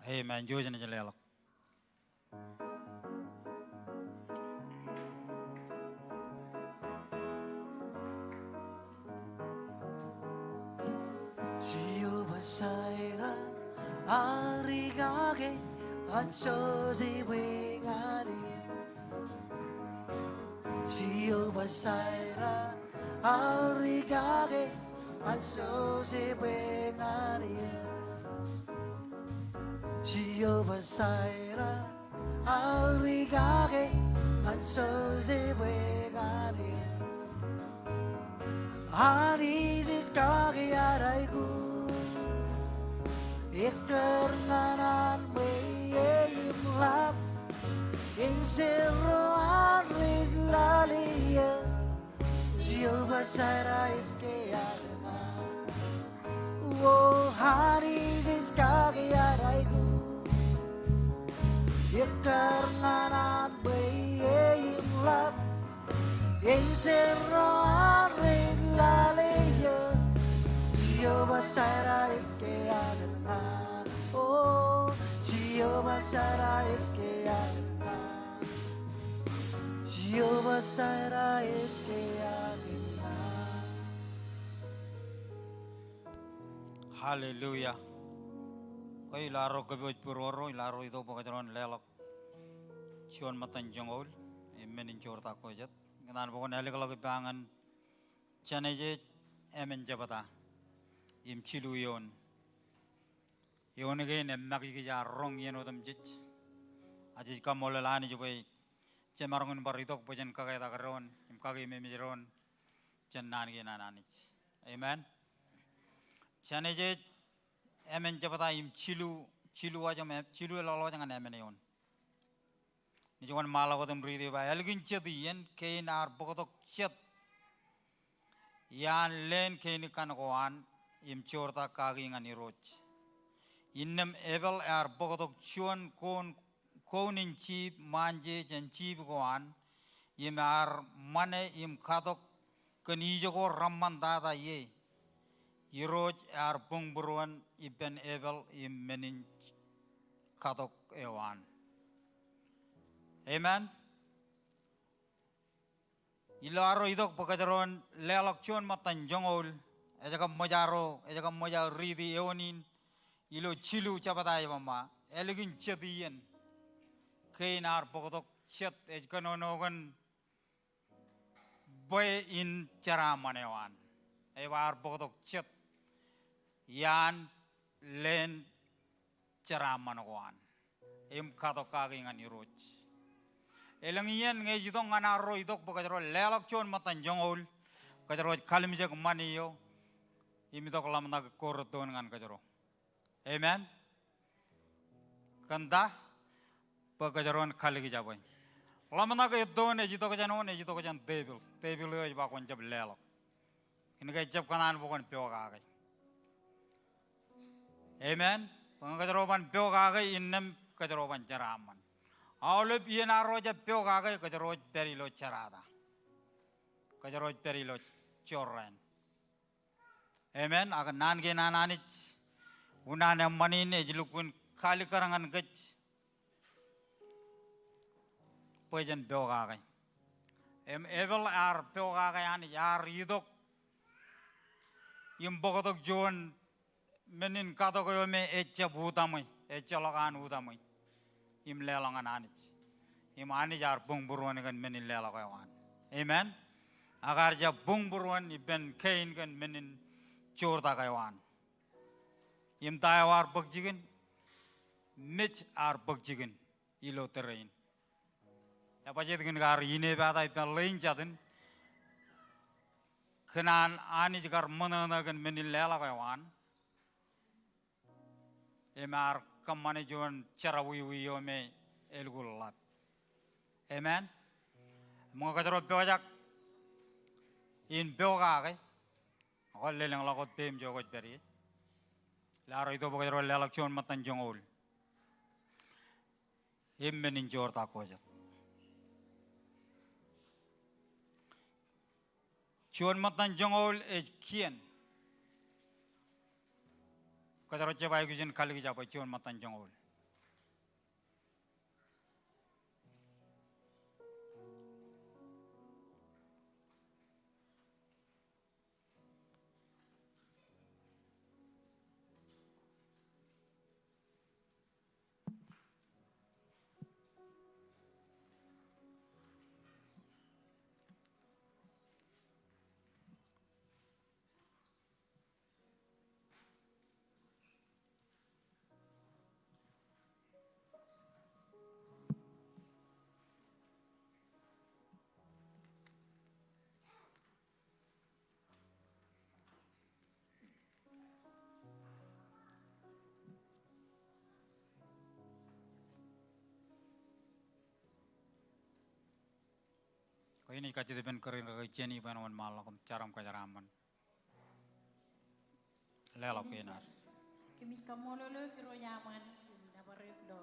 Amen. Jouj im leḷọk. Jehovah Jireh, ear rikaki ñan Joseph ñan eō. Jehovah Jireh, ear rikaki ñan Joseph ñan eō. Jehovah Jireh, ear rikaki ñan Joseph ñan eō. Anij ej kaki ad aikuj, ekkar ñan an ṃweiie im ḷap, āinserro an rej lale eō. Jehovah Jireh ej kaki ad aikuj. O Anij ej kaki ad aikuj, ekkar ñan an ṃweiie im ḷap, āinserro an rej lale eō. Jehovah Jireh ej kaki ad aikuj. O Jehovah Jireh ej kaki ad aikuj. Jehovah Jireh ej kaki ad aikuj. Hallelujah. Kwe ilo arro kōpooj būruorro, ilo arro itok bwe kōjro en leḷọk juon ṃōttan joñoul im men in joortak ko jet. Kōṇaan bwe kwōn ālikḷọk ippa ñan Jenesis emān jebta im jilu eoon. Eoon kein emakijkij, ear roñ iien otemjej. Ak jej kaṃṃoolol Anij bwe jemaroñ in bar itok bwe jen kaketak doon im kakememej doon jān naan kein an Anij. Amen. Jenesis emān jebta im jilu, jilu wōj im, jilu eḷọk wōj ñan emān eoon. Inaaj wōnṃaanḷọk wōt im riiti ippa. Ālikin jet iien kein ear bōktok jet iaan leen kein kaṇ ko an im joortak kaki ñan Irooj. Innām Ebel ear bōktok juon koun, koun in jiip ṃaanje jān jiip ko an im ear ṃane im katok kōn ijoko reṃṃantata ie. Irooj ear buñbūruon ippān Ebel im men in katok eo an. Amen. Ilo arro itok bwe kōjro en leḷọk juon ṃōttan joñoul, ej kab ṃōj arro, ej kab ṃōj aō riiti eoon in ilo jilu jebta ej ba ṃōk, ālikin jet iien kein ear bōktok jet, ej kōnono kōn bwe in jeraaṃṃan eo an. Ej ba ear bōktok jet iaan leen jeraaṃṃan ko an im katok kaki ñan Irooj. Elōñ iien ñe ej itok ñan arro itok bwe kōjro leḷọk juon ṃōttan joñoul, kōjro ej kalimjek ṃani eo im itok ḷōmṇak ko rettoon ñan kōjro. Amen. Kōn ta? Bwe kōjro en kalikjab e. Ḷōmṇak ettoon ej itok jān wōn? Ej itok jān tepil. Tepil eo ej ba kwōn jab leḷọk. Kōnke ejjab kōṇaan bwe kwōn pokake. Amen. Bwe ñe kōjro ban pokake innām kōjro ban jeraaṃṃan. Aolep iien arro jab pokake kōjro ej pād ilo jerata. kōjro ej pād ilo jorrāān. Amen. Ak naan kein an Anij, unin eṃṃan in ej lukkuun kalikkar ñan kōj bwe jen pokake. Im epāl ear pokake Anij, ear itok im bōktok juon men in katok eo me ejjab utaṃwe, ejjeḷọk an utaṃwe im leḷọk ñan Anij. Im Anij ear buñbūruon kōn men in leḷọk eo an. Amen. Ak ear jab buñbūruon ippān kein kōn men in joortak eo an. Im ta eo ear bōk jikin? Mej ear bōk jikin ilo tōre in. Ebajjeet kōn ke ear inepata ippān ḷein jatin kōn an Anij kar ṃōṇōṇō kōn men in leḷọk eo an. Im ear kōṃṃane juon jerọwiwi eo me elukkuun ḷap. Amen. Im ñe kōjro pojak in pokake, ñe kwōn lelōñḷọk wōt peiṃ ijo kwōj pād ie. Ilo arro itok bwe kōjro leḷọk juon ṃōttan joñoul im men in joortak ko jet. Juon ṃōttan joñoul ej kien. Kōjro jab aikuj in kalikjab bwe juon ṃōttan joñoul. Kōj naaj kajjitōk ippān kōrā in ke kōj jān ippān wōnṃaanḷọk im jar im kōjeraaṃṃan. Leḷọk kein ad. Kōmij kaṃṃoolol eok Irooj aṃ Anij im nōbar eok ilo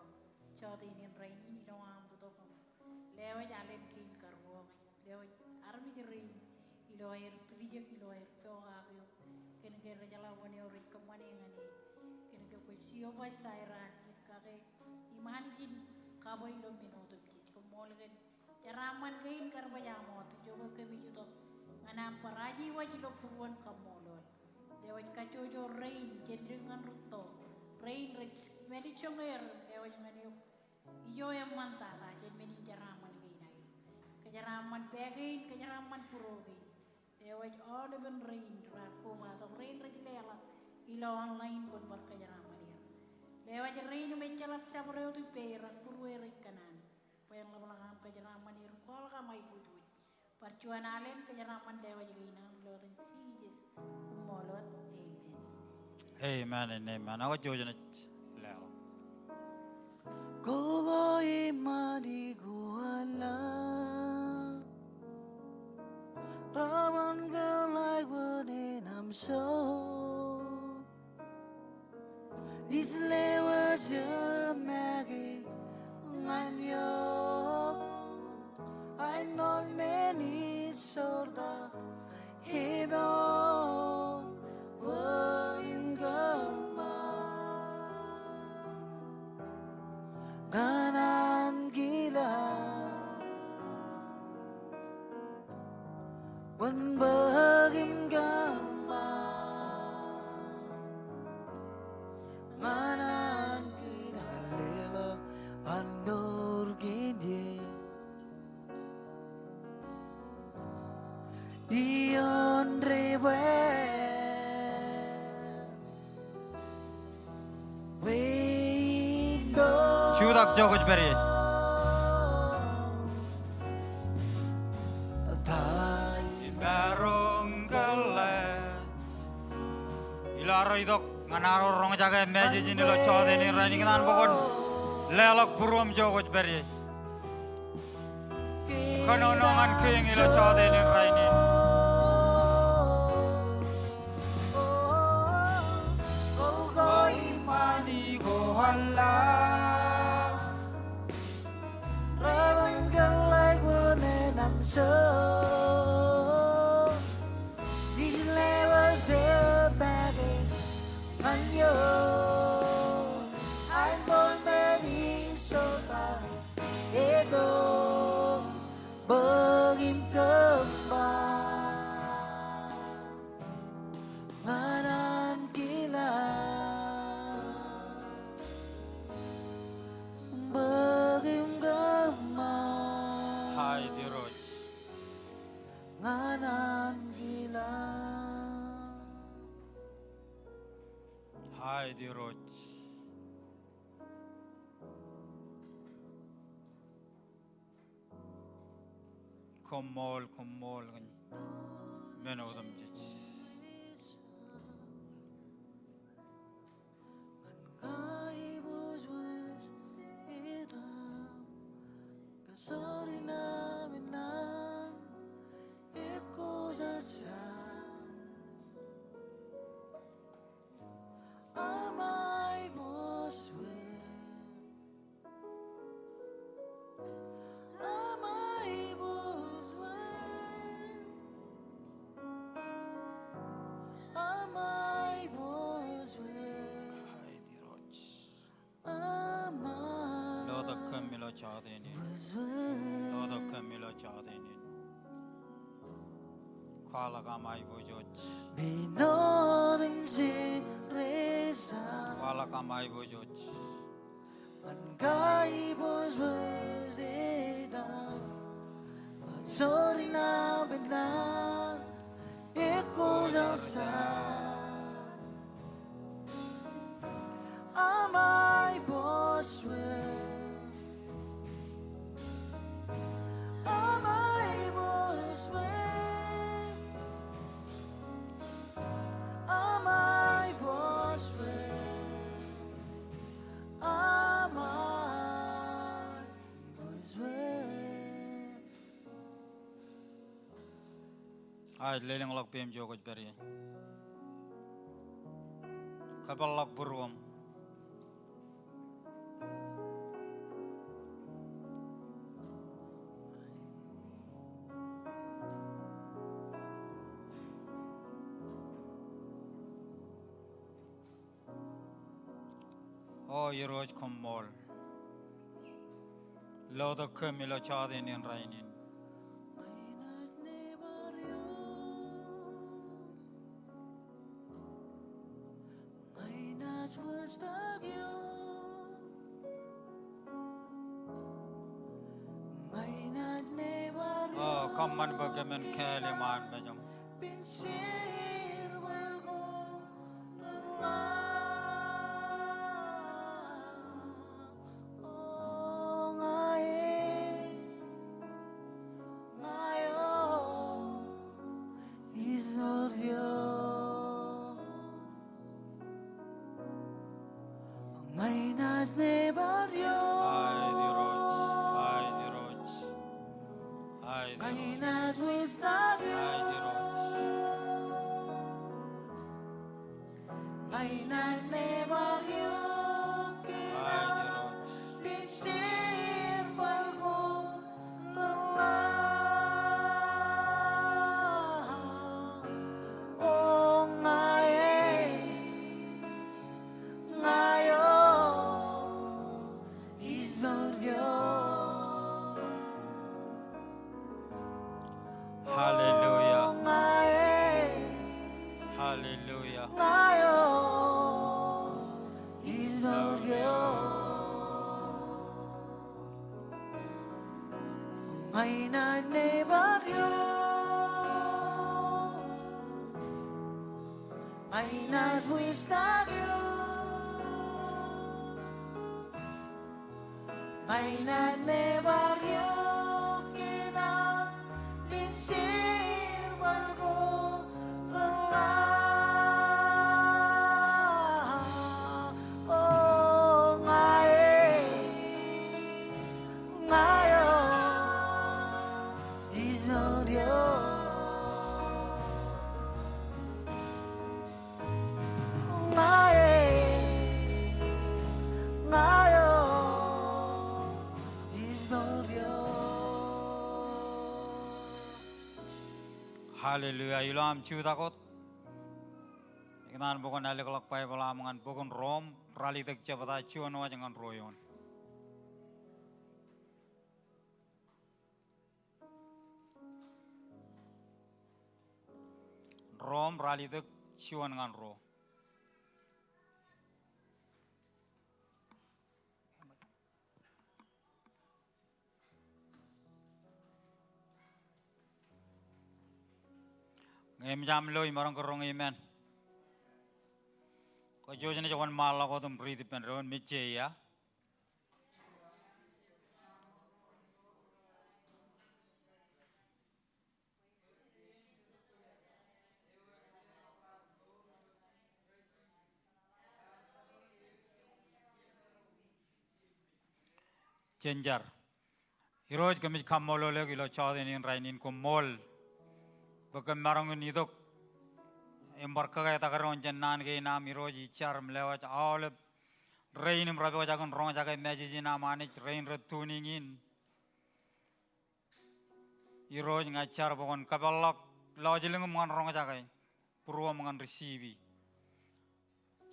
jọteen in rainin ilo aṃ bōktok im lewōj alen kein karuo ñe lewōj armej rein ilo aer tiljek ilo aer pokake eok kōn ke rejeḷā wōn eo rej kōṃṃane ñan e kōn ke kwōj Jeova Jaire Anij in kake im Anij in kabwe ilo men otemjej. Koṃṃool kōn jeraaṃṃan kein kar baj aṃ wōt ijo ke kōmij itok ñan aṃ bar aje waj ilo būruon kaṃṃoolol. Lewōj kajjojo rein jān dik ñan rūtto rein rej mālejjoñe er lewōj ñan eok ijo eṃṃantata jān men in jeraaṃṃan kein aer. Kōjeraaṃṃan pā kein, kōjeraaṃṃan būro kein. Lewōj aolepen rein raar kobatok rein rej leḷọk ilo online kwōn bar kōjeraaṃṃan er. Lewōj rein im ejjeḷọk jabdewōt ippāer ak būrueir ej kōṇaan. Bwe en ḷapḷọk aṃ kōjeraaṃṃan er im kwaḷọk aṃ aiboojoj. Bar juon alen kōjeraaṃṃan lewōj kein aṃ ilo etan Jisōs. Koṃṃool wōt. Amen. Amen and amen. Ak jouj naaj leḷọk. Kōḷ ko iṃaan ko an ḷap. Raban kōḷḷā wōn en aṃ so. Ij lewōj make ñan eok. Aiṃ ṃool men in joortak. Ippān wōt im kōṃṃan ñan ankilaan wōn bōk im kōṃṃan ñan ankilaan. Leḷọk an mour kein ie. Ioon ri bwe Jutak ijo kwōj pād ie. Ilo arro itok ñan arro roñjake message in ilo jọteen in rainin, kōṇaan bwe kwōn leḷọk būruōṃ ijo kwōj pād ie. Kōnono ñan kiiō ilo jọteen in rainin. Anbōḷ Minnesota, etok bōk im kōṃṃan ñan ankilaan. Bōk im kōṃṃan. Aet Irooj. Ñan ankilaan. Aet Irooj. Koṃṃool, koṃṃool kōn men otemjej. Lotok kōm ilo jọteen in. Lotok kōm ilo jọteen in. Kwaḷọk aṃ aiboojoj. Kwaḷọk aṃ aiboojoj. Aet, lelōñḷọk peiṃ ijo kwōj pād ie. Kōpeḷḷọk būruōṃ. O Irooj, koṃṃool. Lotok kōm ilo jọteen in rainin. O, kōṃṃan bwe kōmin kāāl iṃaan mejaṃ. Aet Irooj, aet Irooj, aet Irooj, aet Irooj. Aet Irooj. Hallelujah. Hallelujah. Hallelujah. Ilo aṃ jutak wōt. Naan bok in ālōkḷọk Baibōḷ aṃ ñan bok in Rom, ralitōk jebta, juon wōj ñan ruo eoon. Rom, ralitōk juon ñan ruo. Ñe eṃōj aṃ lo, imaroñ ke roñ amen. Kōj wōj naaj wōnṃaanḷọk wōt im riit ippān doon, mejje ia. Jen jar. Irooj, kōmij kaṃṃoolol eok ilo jọteen in rainin, koṃṃool bwe kōm maroñ in itok im bar kōketak doon jān naan kein aṃ. Irooj, ij jar im lewōj aolep rein im rej pojak in roñjake message in aṃ, Anij, rein rej tuning in. Irooj, ña ij jar bwe kwōn kōpeḷḷọk lọjilñūṃ ñan roñjake, būruōṃ ñan receive.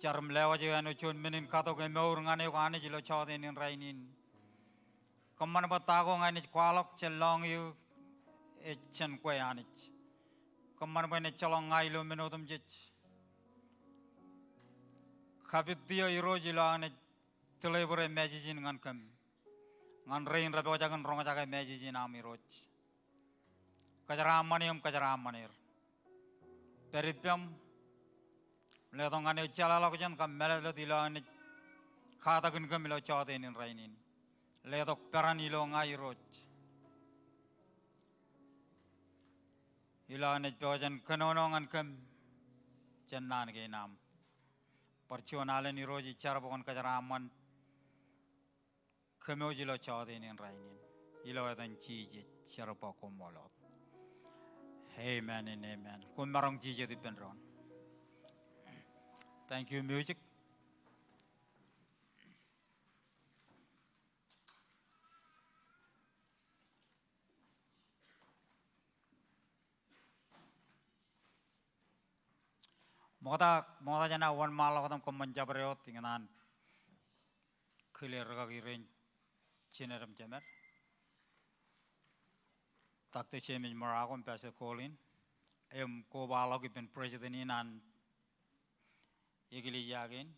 Jar im lewōj eo āinwōt juon men in katok emour ñan eok, Anij, ilo jọteen in rainin. Kōṃṃan bwe ta ko ña inaaj kwaḷọk jān lọñiō ej jān kwe, Anij. Kōṃṃan bwe en ejjeḷọk ña ilo men otemjej. Kapit tiō, Irooj, ilo aō naaj deliver e message in ñan kōm, ñan rein rej pojak in roñjake message in aṃ, Irooj. Kōjeraaṃṃan eō im kōjeraaṃṃan er. Pād ippaṃ, letok ñan eō jeḷāḷọkjeṇ kab mālōtlōt ilo aō naaj katakin kōm ilo jọteen in rainin. Letok peran ilo ña, Irooj, ilo aō naaj pojak in kōnono ñan kōm jān naan kein aṃ. Bar juon alen, Irooj, ij jar bwe kwōn kōjeraaṃṃan kōm wōj ilo jọteen in rainin. Ilo etan Jisōs, jar bwe koṃṃool wōt. Amen and amen. Koṃ maroñ jijet ippān doon. Thank you, music. Ṃokta, ṃokta jān aō wōnṃaanḷọk wōt im kōṃṃan jabdewōt, ikōṇaan kile rikaki rein, jined im jemed, Doctor James Morocco im Pastor Colin, im kobaḷọk ippān president in an eklejia kein,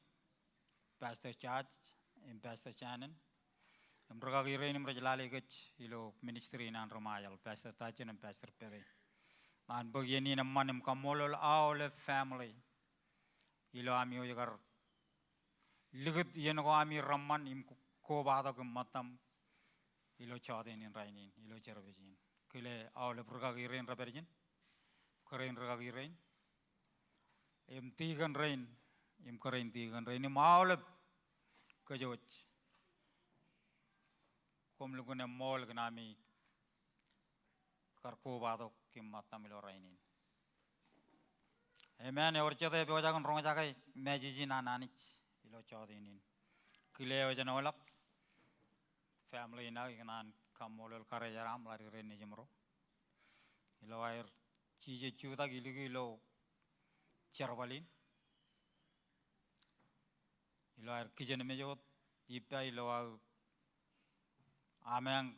Pastor George im Pastor Shannon, im rikaki rein im rej lale kōj ilo ministry in an ri Ṃajeḷ, Pastor Tajen im Pastor Pete. Ñan bōk iien in eṃṃan im kaṃṃoolol aolep family ilo ami wōj kar likūt iien ko ami reṃṃan im ko-, kobatok im ṃōttaṃ ilo jọteen in rainin, ilo service in. Kile aolep rikaki rein rej pād ijin, kōrā in rikaki rein, im tikōn rein, im kōrā in tikōn rein, im aolep kōj wōj. Koṃ lukkuun eṃṃool kōn ami kar kobatok im ṃōttaṃ ilo rainin. Amen. Ewōr jete epojak in roñjake message in an Anij ilo jọteen in. Kile eo ej āinwōt family in aō, ikōṇaan kaṃṃoolol karijeraṃ, ḷaddik rein nejimro. Ilo aer, Jisōs jutak ilukkuun ilo jerbal in. Ilo aer kijenmej wōt ippa ilo aō ameañ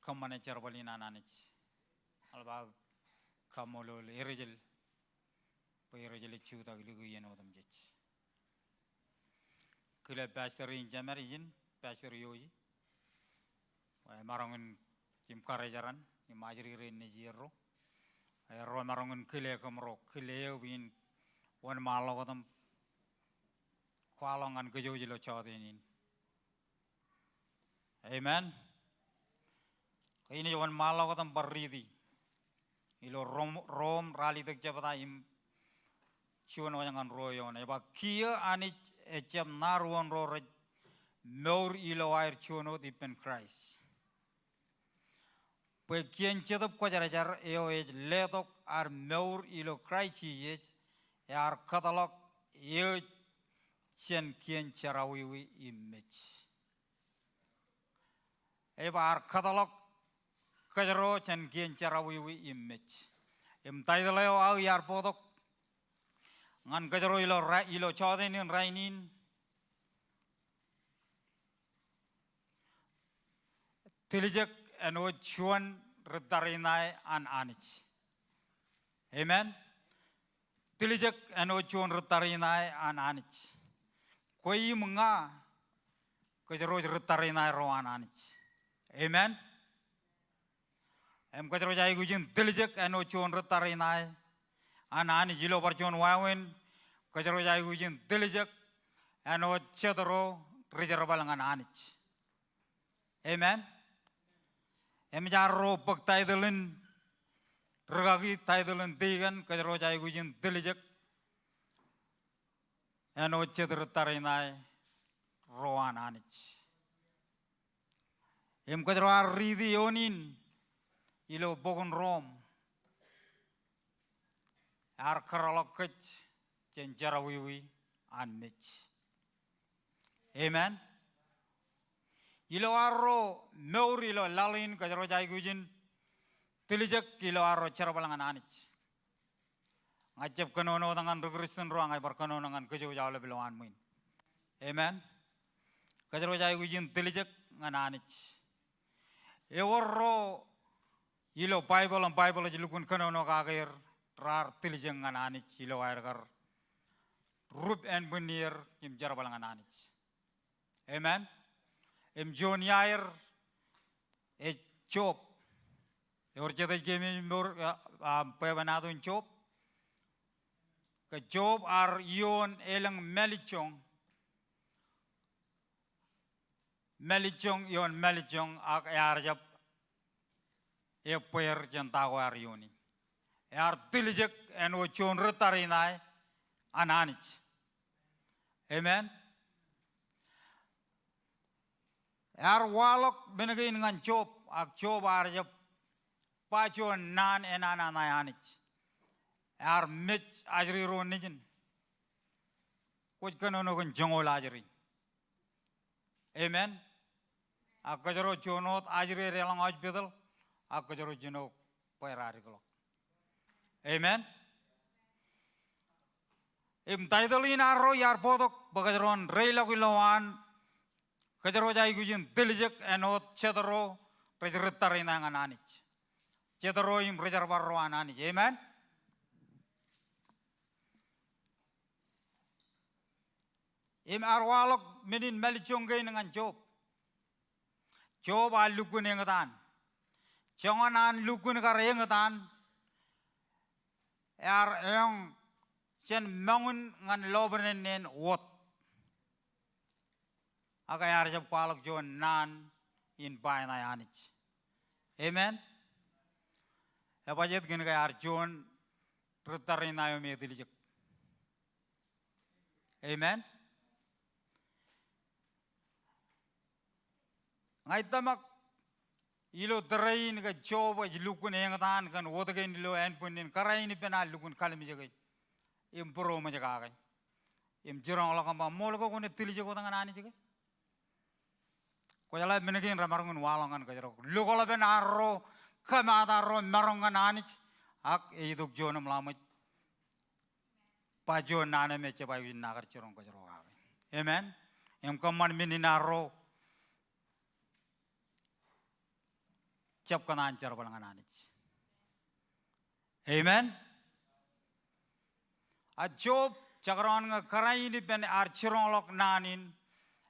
kōṃṃane jerbal in an Anij. Eḷap aō kaṃṃoolol Erjel bwe Erjel ej jutak ilukkuun iien otemjej. Kile pastor in jemed ijin, Pastor Yoji, bwe emaroñ in im karijeraṃ im ajri rein nejierro. Erro emaroñ in kile kōmro, kile eō in wōnṃaanḷọk wōt im kwaḷọk ñan kōj wōj ilo jọteen in. Amen. Ke inaaj wōnṃaanḷọk wōt im bar riiti ilo Rom, Rom ralitōk jebta im juon wōj ñan ruo eoon. Ej ba, kiiō Anij ejjab ṇa ruon ro rej mour ilo aer juon wōt ippān Kraist. Bwe kien Jetōb Kwōjarjar eo ej letok ad mour ilo Kraist Jisōs, ear kōtḷọk eō jān kien jerọwiwi im mej. Ej ba ear kōtḷọk kōjro jān kien jerọwiwi im mej. Im taitōḷ eo aō iar bōktok ñan kōjro ilo ra-, ilo jọteen in rainin. Tiljek āinwōt juon ri-tariṇae an Anij. Amen. Tiljek āinwōt juon ri-tariṇae an Anij. Kwe im ña kōjro ej ri-tariṇae ro an Anij. Amen. Im kōjro ej aikuj in tiljek āinwōt juon ri-tariṇae an Anij ilo bar juon wāween, kōjro ej aikuj in tiljek āinwōt jet ro ri-jerbal ñan Anij. Amen. Im jaar ro bōk title in rūkaki, title in deacon, kōjro ej aikuj in tiljek āinwōt jet ri-tariṇae ro an Anij. Im kōjro ar riiti eoon in ilo bok in Rom. Ear kōrọọlḷọk kōj jān jerọwiwi an mej. Amen. Ilo arro mour ilo laḷ in kōjro ej aikuj in tiljek ilo arro jerbal ñan Anij. Ña ij jab kōnono wōt ñan ri-Kristian ro, ak ña ij bar kōnono ñan kōj aolep ilowaan ṃwiin. Amen. Kōjro ej aikuj in tiljek ñan Anij. Ewōr ro ilo Baibōḷ, im Baibōḷ ej lukkuun kōnono kake er raar tiljek ñan Anij ilo aer kar rup ānbwinnier im jerbal ñan Anij. Amen. Im juon iaer ej Job. Ewōr jet ej keememej mour, a, a, bwebwenato in Job? Ke Job ear ioon elōñ mālejjoñ. Mālejjoñ ioon mālejjoñ, ak ear jab ebbeer jān ta ko ear iooni. Ear tiljek āinwōt juon ri-tariṇae an Anij. Amen. Ear waḷọk men kein ñan Job, ak Job ear jab ba juon naan enana ṇae Anij. Ear mej ajri ro nejin. Kwōj kōnono kōn joñoul ajri. Amen. Ak kōjro juon wōt ajri ej deḷọñ hospital, ak kōjro jino bwe raar ikḷọk. Amen. Im title in arro iar bōktok bwe kōjro en reilọk ilowaan, kōjro ej aikuj in tiljek āinwōt jet ro rej ri-tariṇae ñan Anij. Jet ro im ri-jerbal ro an Anij. Amen. Im ear waḷọk men in mālejjoñ kein ñan Job. Job ear lukkuun eñtaan. Joñan an lukkuun kar eñtaan, ear eoñ jān moñin ñan lọpiden neen wōt. Ak ear jab kwaḷọk juon naan in ba ṇae Anij. Amen. Ebajjeet kōn ke ear juon ri-tariṇae eo me etiljek. Amen. Ña ij tōmak ilo tōre in ke Job ej lukkuun eñtaan kōn wōt kein ilo ānbwinnin kōrā in ippān ear lukkuun kallimjeke im būroṃōj kake im jiroñḷọk im ba, ṃool ke kwōn tiljek wōt ñan Anij ke? Kwōjeḷā men kein remaroñ in waḷọk ñan kōjro. Lukkuun epen arro kōmaat arro maroñ ñan Anij, ak ej itok juon im ḷaṃōj ba juon naan eo me ejjab aikuj in naaj kar jiroñ kōjro kake. Amen. Im kōṃṃan men in arro jab kōṇaan jerbal ñan Anij. Amen. A Job, jekdọọn ñe kōrā in ippān ear jiroñḷọk naan in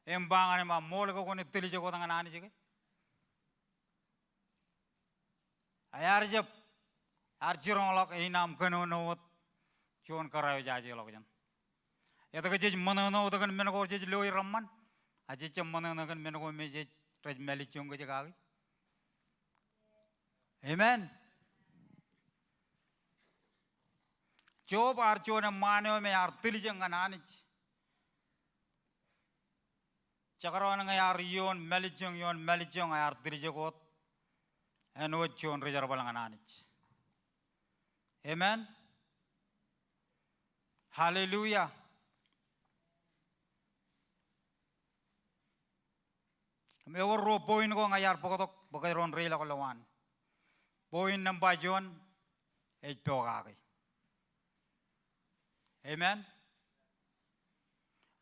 im ba ñan e, ṃool ke kwōn tiljek wōt ñan Anij ke? Ear jab, ear jiroñḷọk e, inaaj kōnono wōt juon kōrā eo jaje ḷọk jān. Etke jej ṃōṇōṇō wōt kōn men ko jej loi reṃṃan, a jej jab ṃōṇōṇō kōn men ko me jej, rej mālejjoñ kōj kaki? Amen. Job ear juon eṃṃaan eo me ear tiljek ñan Anij. Jekdọọn ñe ear ioon mālejjoñ ioon mālejjoñ, ear tiljek wōt āinwōt juon ri-jerbal ñan Anij. Amen. Hallelujah. Im ewōr ruo point ko ña iar bōktok bwe kōjro en reilọk ilowaan. Point nōṃba juon ej pokake. Amen.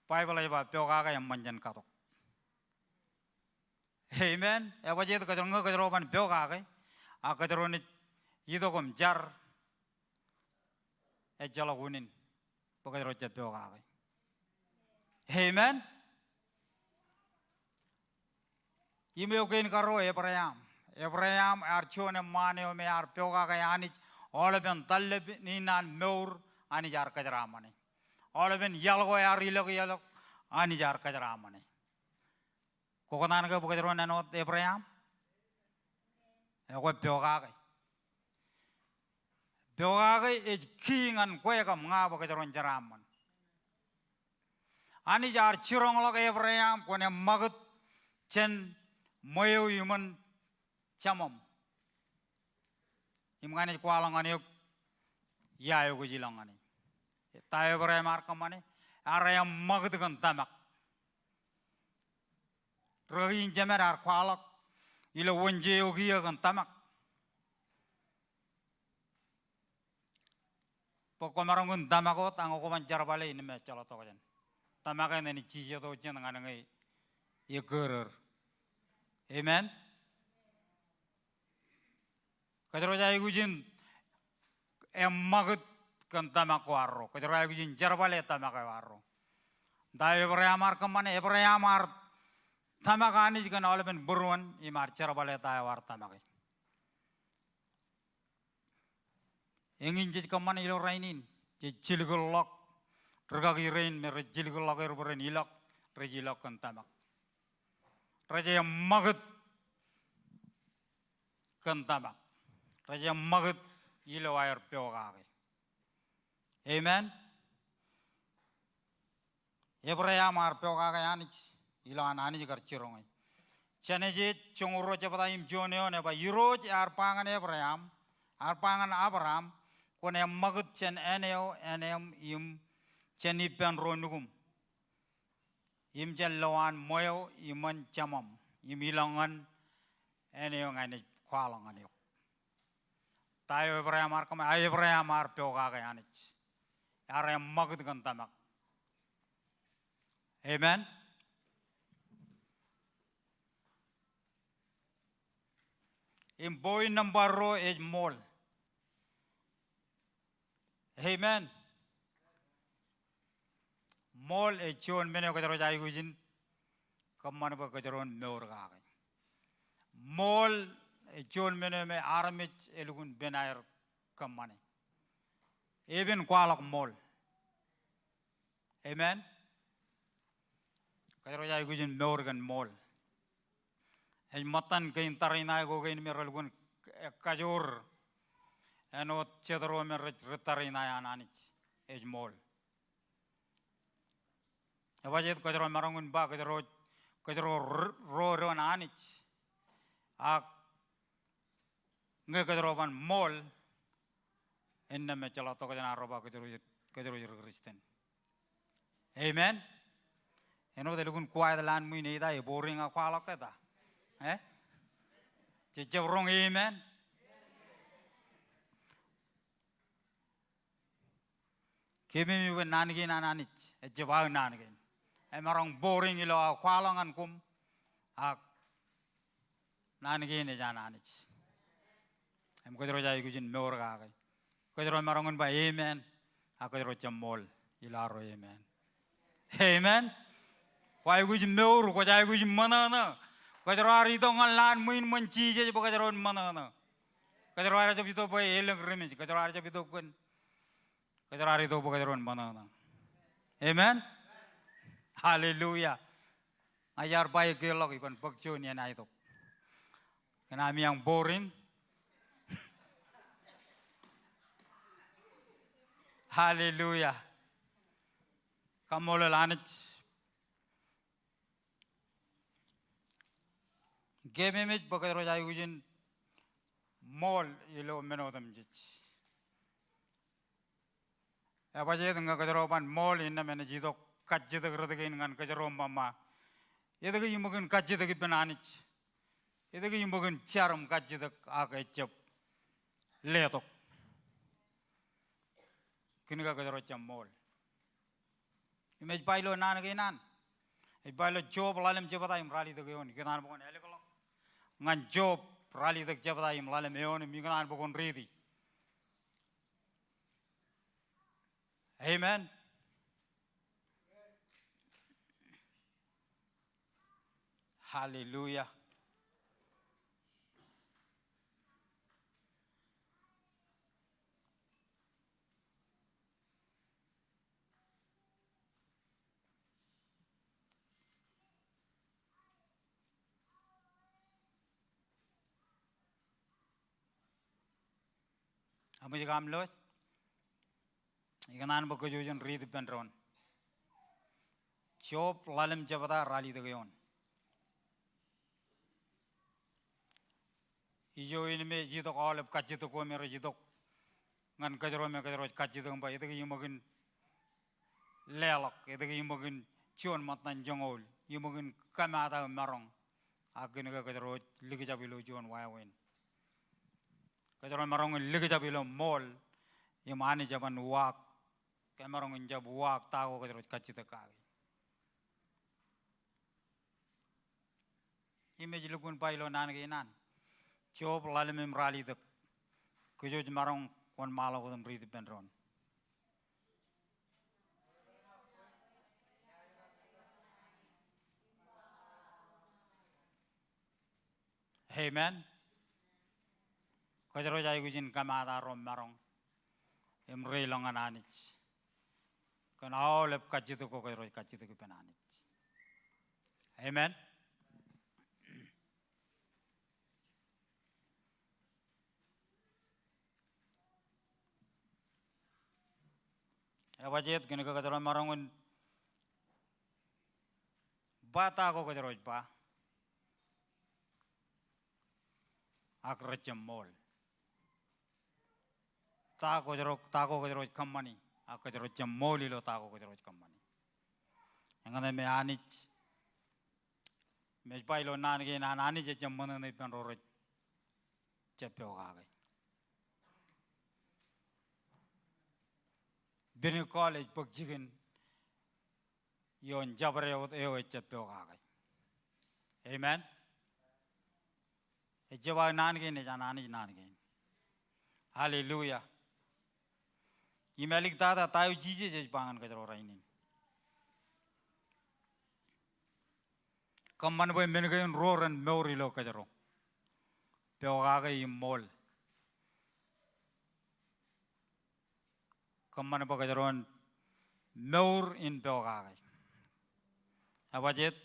Baibōḷ ej ba pokake eṃṃan jān katok. Amen. Ebajjeet kōjro, ñe kōjro ban pokake, a kōjro naaj itok im jar, ejjeḷọk unin bwe kōjro jab pokake. Amen. Im eo kein karuo, Ebream. Ebream ear juon eṃṃaan eo me ear pokake Anij aolepen tallep in an mour. Anij ear kōjeraaṃṃan e. Aolepen iaḷ ko ear ilọk, iaḷ ko Anij ear kōjeraaṃṃan e. Kwōkōtaan ke bwe kōjro en āinwōt Ebream? Ekwe pokake. Pokake ej key ñan kwe kab ña bwe kōjro en jeraaṃṃan. Anij ear jiroñḷọk Ebream, kwōn eṃṃakūt jān ṃweo iṃōn jeṃaṃ. Im ña naaj kwaḷọk ñan eok ia eok ej ilọk ñan e. Ta eo Ebream ear kōṃṃane? Ear eṃṃakūt kōn tōmak. Rikaki in jemed ear kwaḷọk ilo wōnje eo kiiō kōn tōmak. Bwe kwōmaroñ in tōmak wōt, ak ñe kwō ban jerbale innām ejjeḷọk tokjān. Tōmak eṇ enaaj jijet wōt jān ñan ñe ekkōrōr. Amen. Kōjro ej aikuj in eṃṃakūt kōn tōmak ko arro. Kōjro aikuj in jerbale tōmak eo arro. Ta eo Ebream ear kōṃṃane? Ebream ear tōmak Anij kōn aolepen būruon im ear jerbale ta eo ear tōmake. Eñin jej kōṃṃane ilo rainin? Jej jilkinḷọk rikaki rein me rej jilkinḷọk er bwe ren ilọk, rej ilọk kōn tōmak. Rej eṃṃakūt kōn tōmak. Rej eṃṃakūt ilo aer pokake. Amen. Ebream ear pokake Anij ilo an Anij kar jiroñ e. Jenesis joñoul ruo jebta im juon eoon ej ba, Irooj ear ba ñan Ebream, ear ba ñan Ebream, kwōn eṃṃakūt jān āne eo āneṃ im jān ippān ro nukuṃ im jān lowaan ṃweo iṃōn jeṃaṃ im ilọk ñan āne eo ña naaj kwaḷọk ñan eok. Ta eo Ebream ear kōṃ-, a Ebream ear pokake Anij. Ear eṃṃakūt kōn tōmak. Amen. Im point number ruo ej ṃool. Amen. Ṃool ej juon men eo kōjro ej aikuj in kōṃṃan bwe kōjro en mour kake. Ṃool ej juon men eo me armej elukkuun pen aer kōṃṃane. Epen kwaḷọk ṃool. Amen. Kōjro ej aikuj in mour kōn ṃool. Ej ṃōttan kein tariṇae ko kein me relukkuun kajoor āinwōt jet ro me rej ri tariṇae an Anij. Ej ṃool. Ebajjeet kōjro maroñ in ba kōjro, kōjro ro, ro doon Anij. Ak ñe kōjro ban ṃool, innām ejjeḷọk tokjān arro ba kōjro, kōjro ri Kristian. Amen. Āinwōt elukkuun quiet ḷaan ṃwiin, ita ej boring ak kwaḷọk ke ta? Eh? Jej jab roñ amen. Keememej bwe naan kein an Anij ejjab aō naan kein. Emaroñ boring ilo aō kwaḷọk ñan koṃ, ak naan kein ej an Anij. Im kōjro ej aikuj in mour kake. Kōjro maroñ in ba amen, ak kōjro jab ṃool ilo arro amen. Amen. Kwō aikuj mour, kwōj aikuj ṃōṇōṇō. Kōjro ar itok ñan ḷaan ṃwiin ṃōn Jisōs bwe kōjro en ṃōṇōṇō. Kōjro ar jab itok bwe elōñ ri mej. Kōjro ar jab itok kōn, kōjro ar itok bwe kōjro en ṃōṇōṇō. Amen. Hallelujah. Ña iar ba ekkejel ḷọk iban bōk juon iien aetok. Kōn ami aṃ boring. Hallelujah. Kaṃṃoolol Anij. Keememej bwe kōjro ej aikuj in ṃool ilo men otemjej. Ebajjeet ñe kōjro ban ṃool innām enaaj itok kajjitōk rot kein ñan kōjro ṃōṃa. Etke iṃōk in kajjitōk ippān Anij? Etke iṃōk in jar im kajjitōk ak ejjab letok? Kōnke kōjro jab ṃool. Im ej ba ilo naan kein an, ej ba ilo Job ḷalem jebta im ralitōk eoon. Ikōṇaan bwe kwōn ālōkḷọk ñan Job ralitōk jebta im ḷalem eoon im ikōṇaan bwe kwōn riiti. Amen. Hallelujah. Eṃōj kaaṃ loe? Ikōṇaan bwe kōj jen riit ippān doon. Job ḷalem jebta ralitōk eoon. Ijo in me ej itok aolep kajjitōk ko me rej itok ñan kōjro me kōjro ej kajjitōk im ba etke iṃōk in leḷọk, etke iṃōk in juon ṃōttan joñoul, iṃōk in kōmaat aō maroñ. Ak kōnke kōjro ej likjab ilo juon wāween. Kōjro maroñ in likjab ilo ṃool im Anij eban uwaak, kōmaroñ in jab uwaak ta ko kōjro ej kajjitōk kake. Im ej lukkuun ba ilo naan kein an, Job ḷalem im ralitōk. Kōj ej maroñ wōnṃaanḷọk wōt im riit ippān doon. Amen. Kōjro ej aikuj in kōmaat arro maroñ im reilọk ñan Anij kōn aolep kajjitōk ko kōjro ej kajjitōk ippān Anij. Amen. Ebajjeet kōnke kōjro maroñ in ba ta ko kōjro ej ba ak rejjab ṃool. Ta ko kōjro, ta ko kōjro ej kōṃṃani ak kōjro jab ṃool ilo ta ko kōjro ej kōṃṃani. Eñin me Anij, me ej ba ilo naan kein an Anij ejjab ṃōṇōṇō ippān ro rej jab pokake. Pinik call ej bōk jikin ioon jabdewōt eo ejjab pokake. Amen. Ejjab aō naan kein, ej an Anij naan kein. Hallelujah. Im āliktata ta eo Jisōs ej ba ñan kōjro rainin. Kōṃṃan bwe men kein ruo ren mour ilo kōjro. Pokake im ṃool. Kōṃṃan bwe kōjro en mour im pokake. Ebajjeet,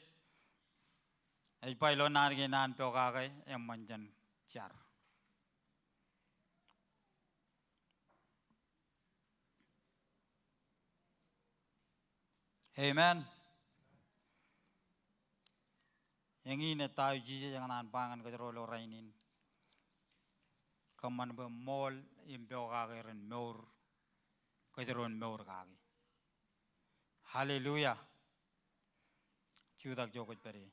ej ba ilo naan kein an pokake eṃṃan jān jar. Amen. Eñin ej ta eo Jisōs ekōṇaan ba ñan kōjro ilo rainin. Kōṃṃan bwe ṃool im pokake ren mour, kōjro en mour kaki. Hallelujah. Jutak ijo kwōj pād ie.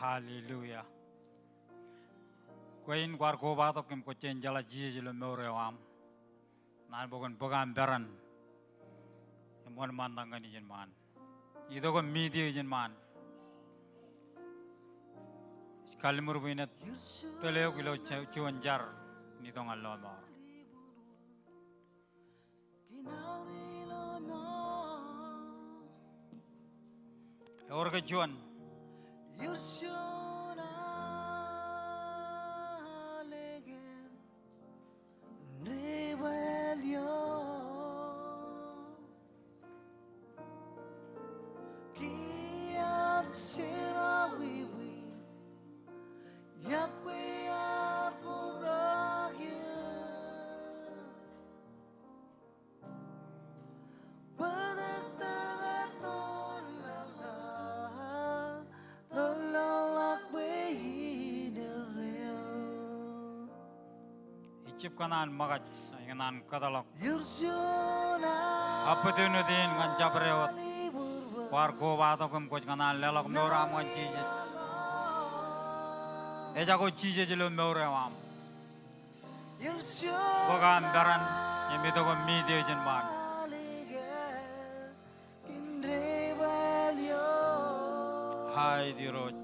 Hallelujah. Kwe in kwaar kobatok im kwōj jañin jeḷā Jisōs ilo mour eo aṃ. Naan bwe kwōn bōk aṃ peran im wōnṃaantak ñan ijin ṃaan. Itok im meet eō ijin ṃaan. Kalliṃur bwe inaaj tōl eok ilo juon jar in itok ñan lọmọọr. Ewōr ke juon? Ijjab kōṇaan ṃōkaj, kōṇaan kōtḷọk opportunity in ñan jabdewōt kwaar kobatok im kwōj kōṇaan leḷọk mour aṃ ñan Jisōs. Ejako Jisōs ilo mour eo aṃ. Bōk aṃ peran im itok im meet eō ijin ṃaan. Aet Irooj.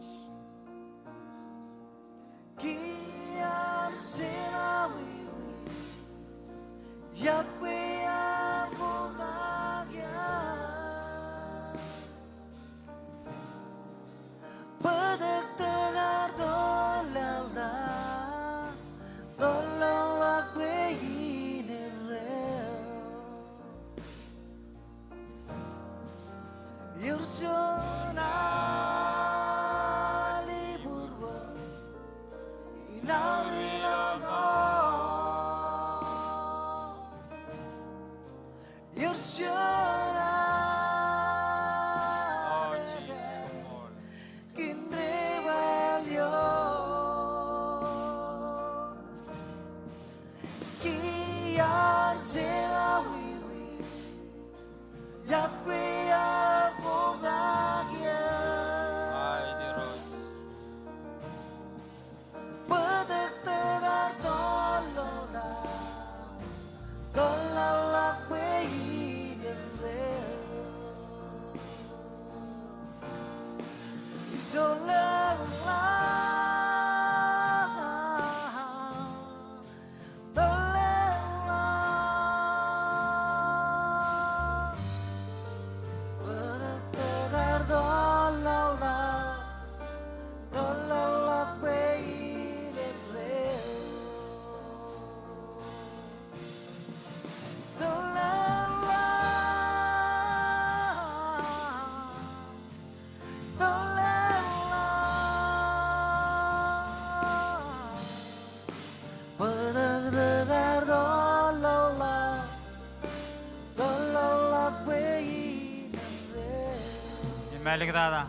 Im āliktata,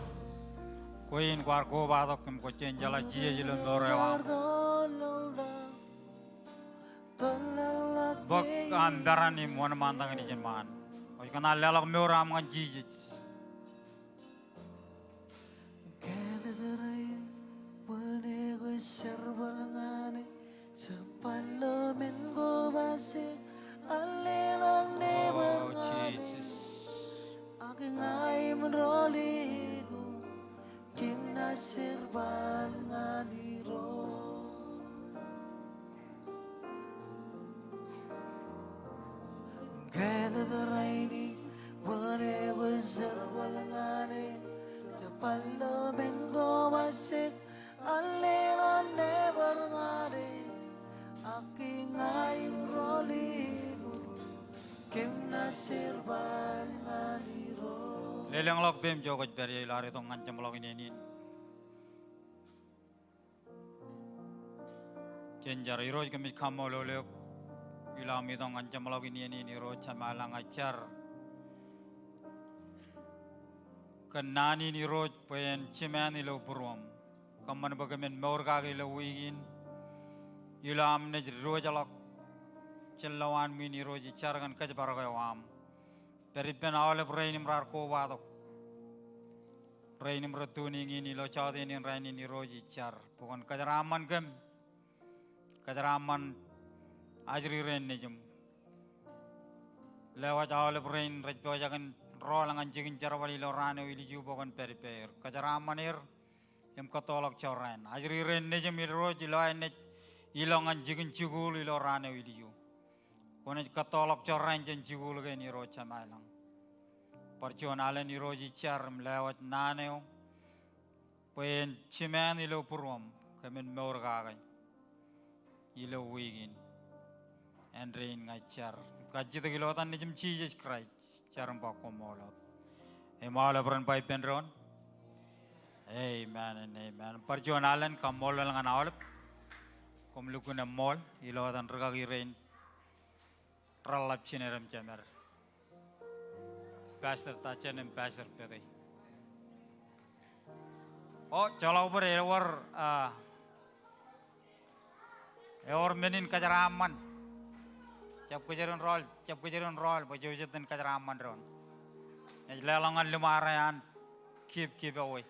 kwe in kwaar kobatok im kwōj jañin jeḷā Jisōs ilo mour eo aṃ. Bōk aṃ peran im wōnṃaantak ñan ijin ṃaan. Kwōj kōṇaan leḷọk mour aṃ ñan Jisōs. Kāālōt rainin bwe en ekwe jerbal ñan e, jab bar lo men ko bajjek, alleḷọk neighbor ñan e. Ak ña im rọọl eo, kōm naaj jerbal ñan Irooj. Kāālōt rainin bwe en ekwe jerbal ñan e, jab bar lo men ko bajjek, alleḷọk neighbor ñan e. Ak ña im rọọl eo, kōm naaj jerbal ñan Irooj. Lelōñḷọk peiṃ ijo kwōj pād ie ilo ad itok ñan jeṃḷọkin in. Jen jar. Irooj, kōmij kaṃṃoolol eok ilo am itok ñan jeṃḷọkin iien in, Irooj Jemām ilañ, ij jar kōn naan in, Irooj, bwe en jiṃaan ilo būruōm. Kōṃṃan bwe kōmin mour kake ilo wiik in ilo am naaj diwōjḷọk jān lowaan ṃwiin, Irooj. Ij jar kōn kōjparok eo aṃ. Pād ippān aolep rein im raar kobatok, rein im rej tune in ilo jọteen in rainin, Irooj. Ij jar bwe kwōn kōjeraaṃṃan kōm Kōjeraaṃṃan ajri rein nejūṃ. Lewōj aolep rein rej pojak in rọọl ñan jikin jerbal ilo raan eo ilju bwe kwōn pād ippāer. Kōjeraaṃṃan er im kōttoḷọk jorrāān. Ajri rein nejūṃ Irooj ilo aer naaj ilọk ñan jikin jikuuḷ ilo raan eo ilju. Kwōnaaj kōttoḷọk jorrāān jān jikuuḷ kein Irooj Jemām ilañ. Bar juon alen Irooj ij jar im lewōj naan eo bwe en jiṃaan ilo būruōṃ kōmin mour kake ilo wiik in. Āindein ña ij jar. Kajjitōk ilo etan Nejiṃ Jisōs Kraist, jar im ba koṃṃool wōt. Im aolep ren ba ippān doon, amen and amen. Bar juon alen kaṃṃoolol ñan aolep. Koṃ lukkuun eṃṃool ilo etan rūkaki rein reḷḷap jined im jemed. Pastor Tajen im Pastor Pete. O, joḷọk bōd ewōr, ah, ewōr men in kōjeraaṃṃan. Jab kōjro in rọọl, jab kōjro in rọọl, bwe jouj jet in kōjeraaṃṃan doon. Ej leḷọk ñan liṃaro an give, give away.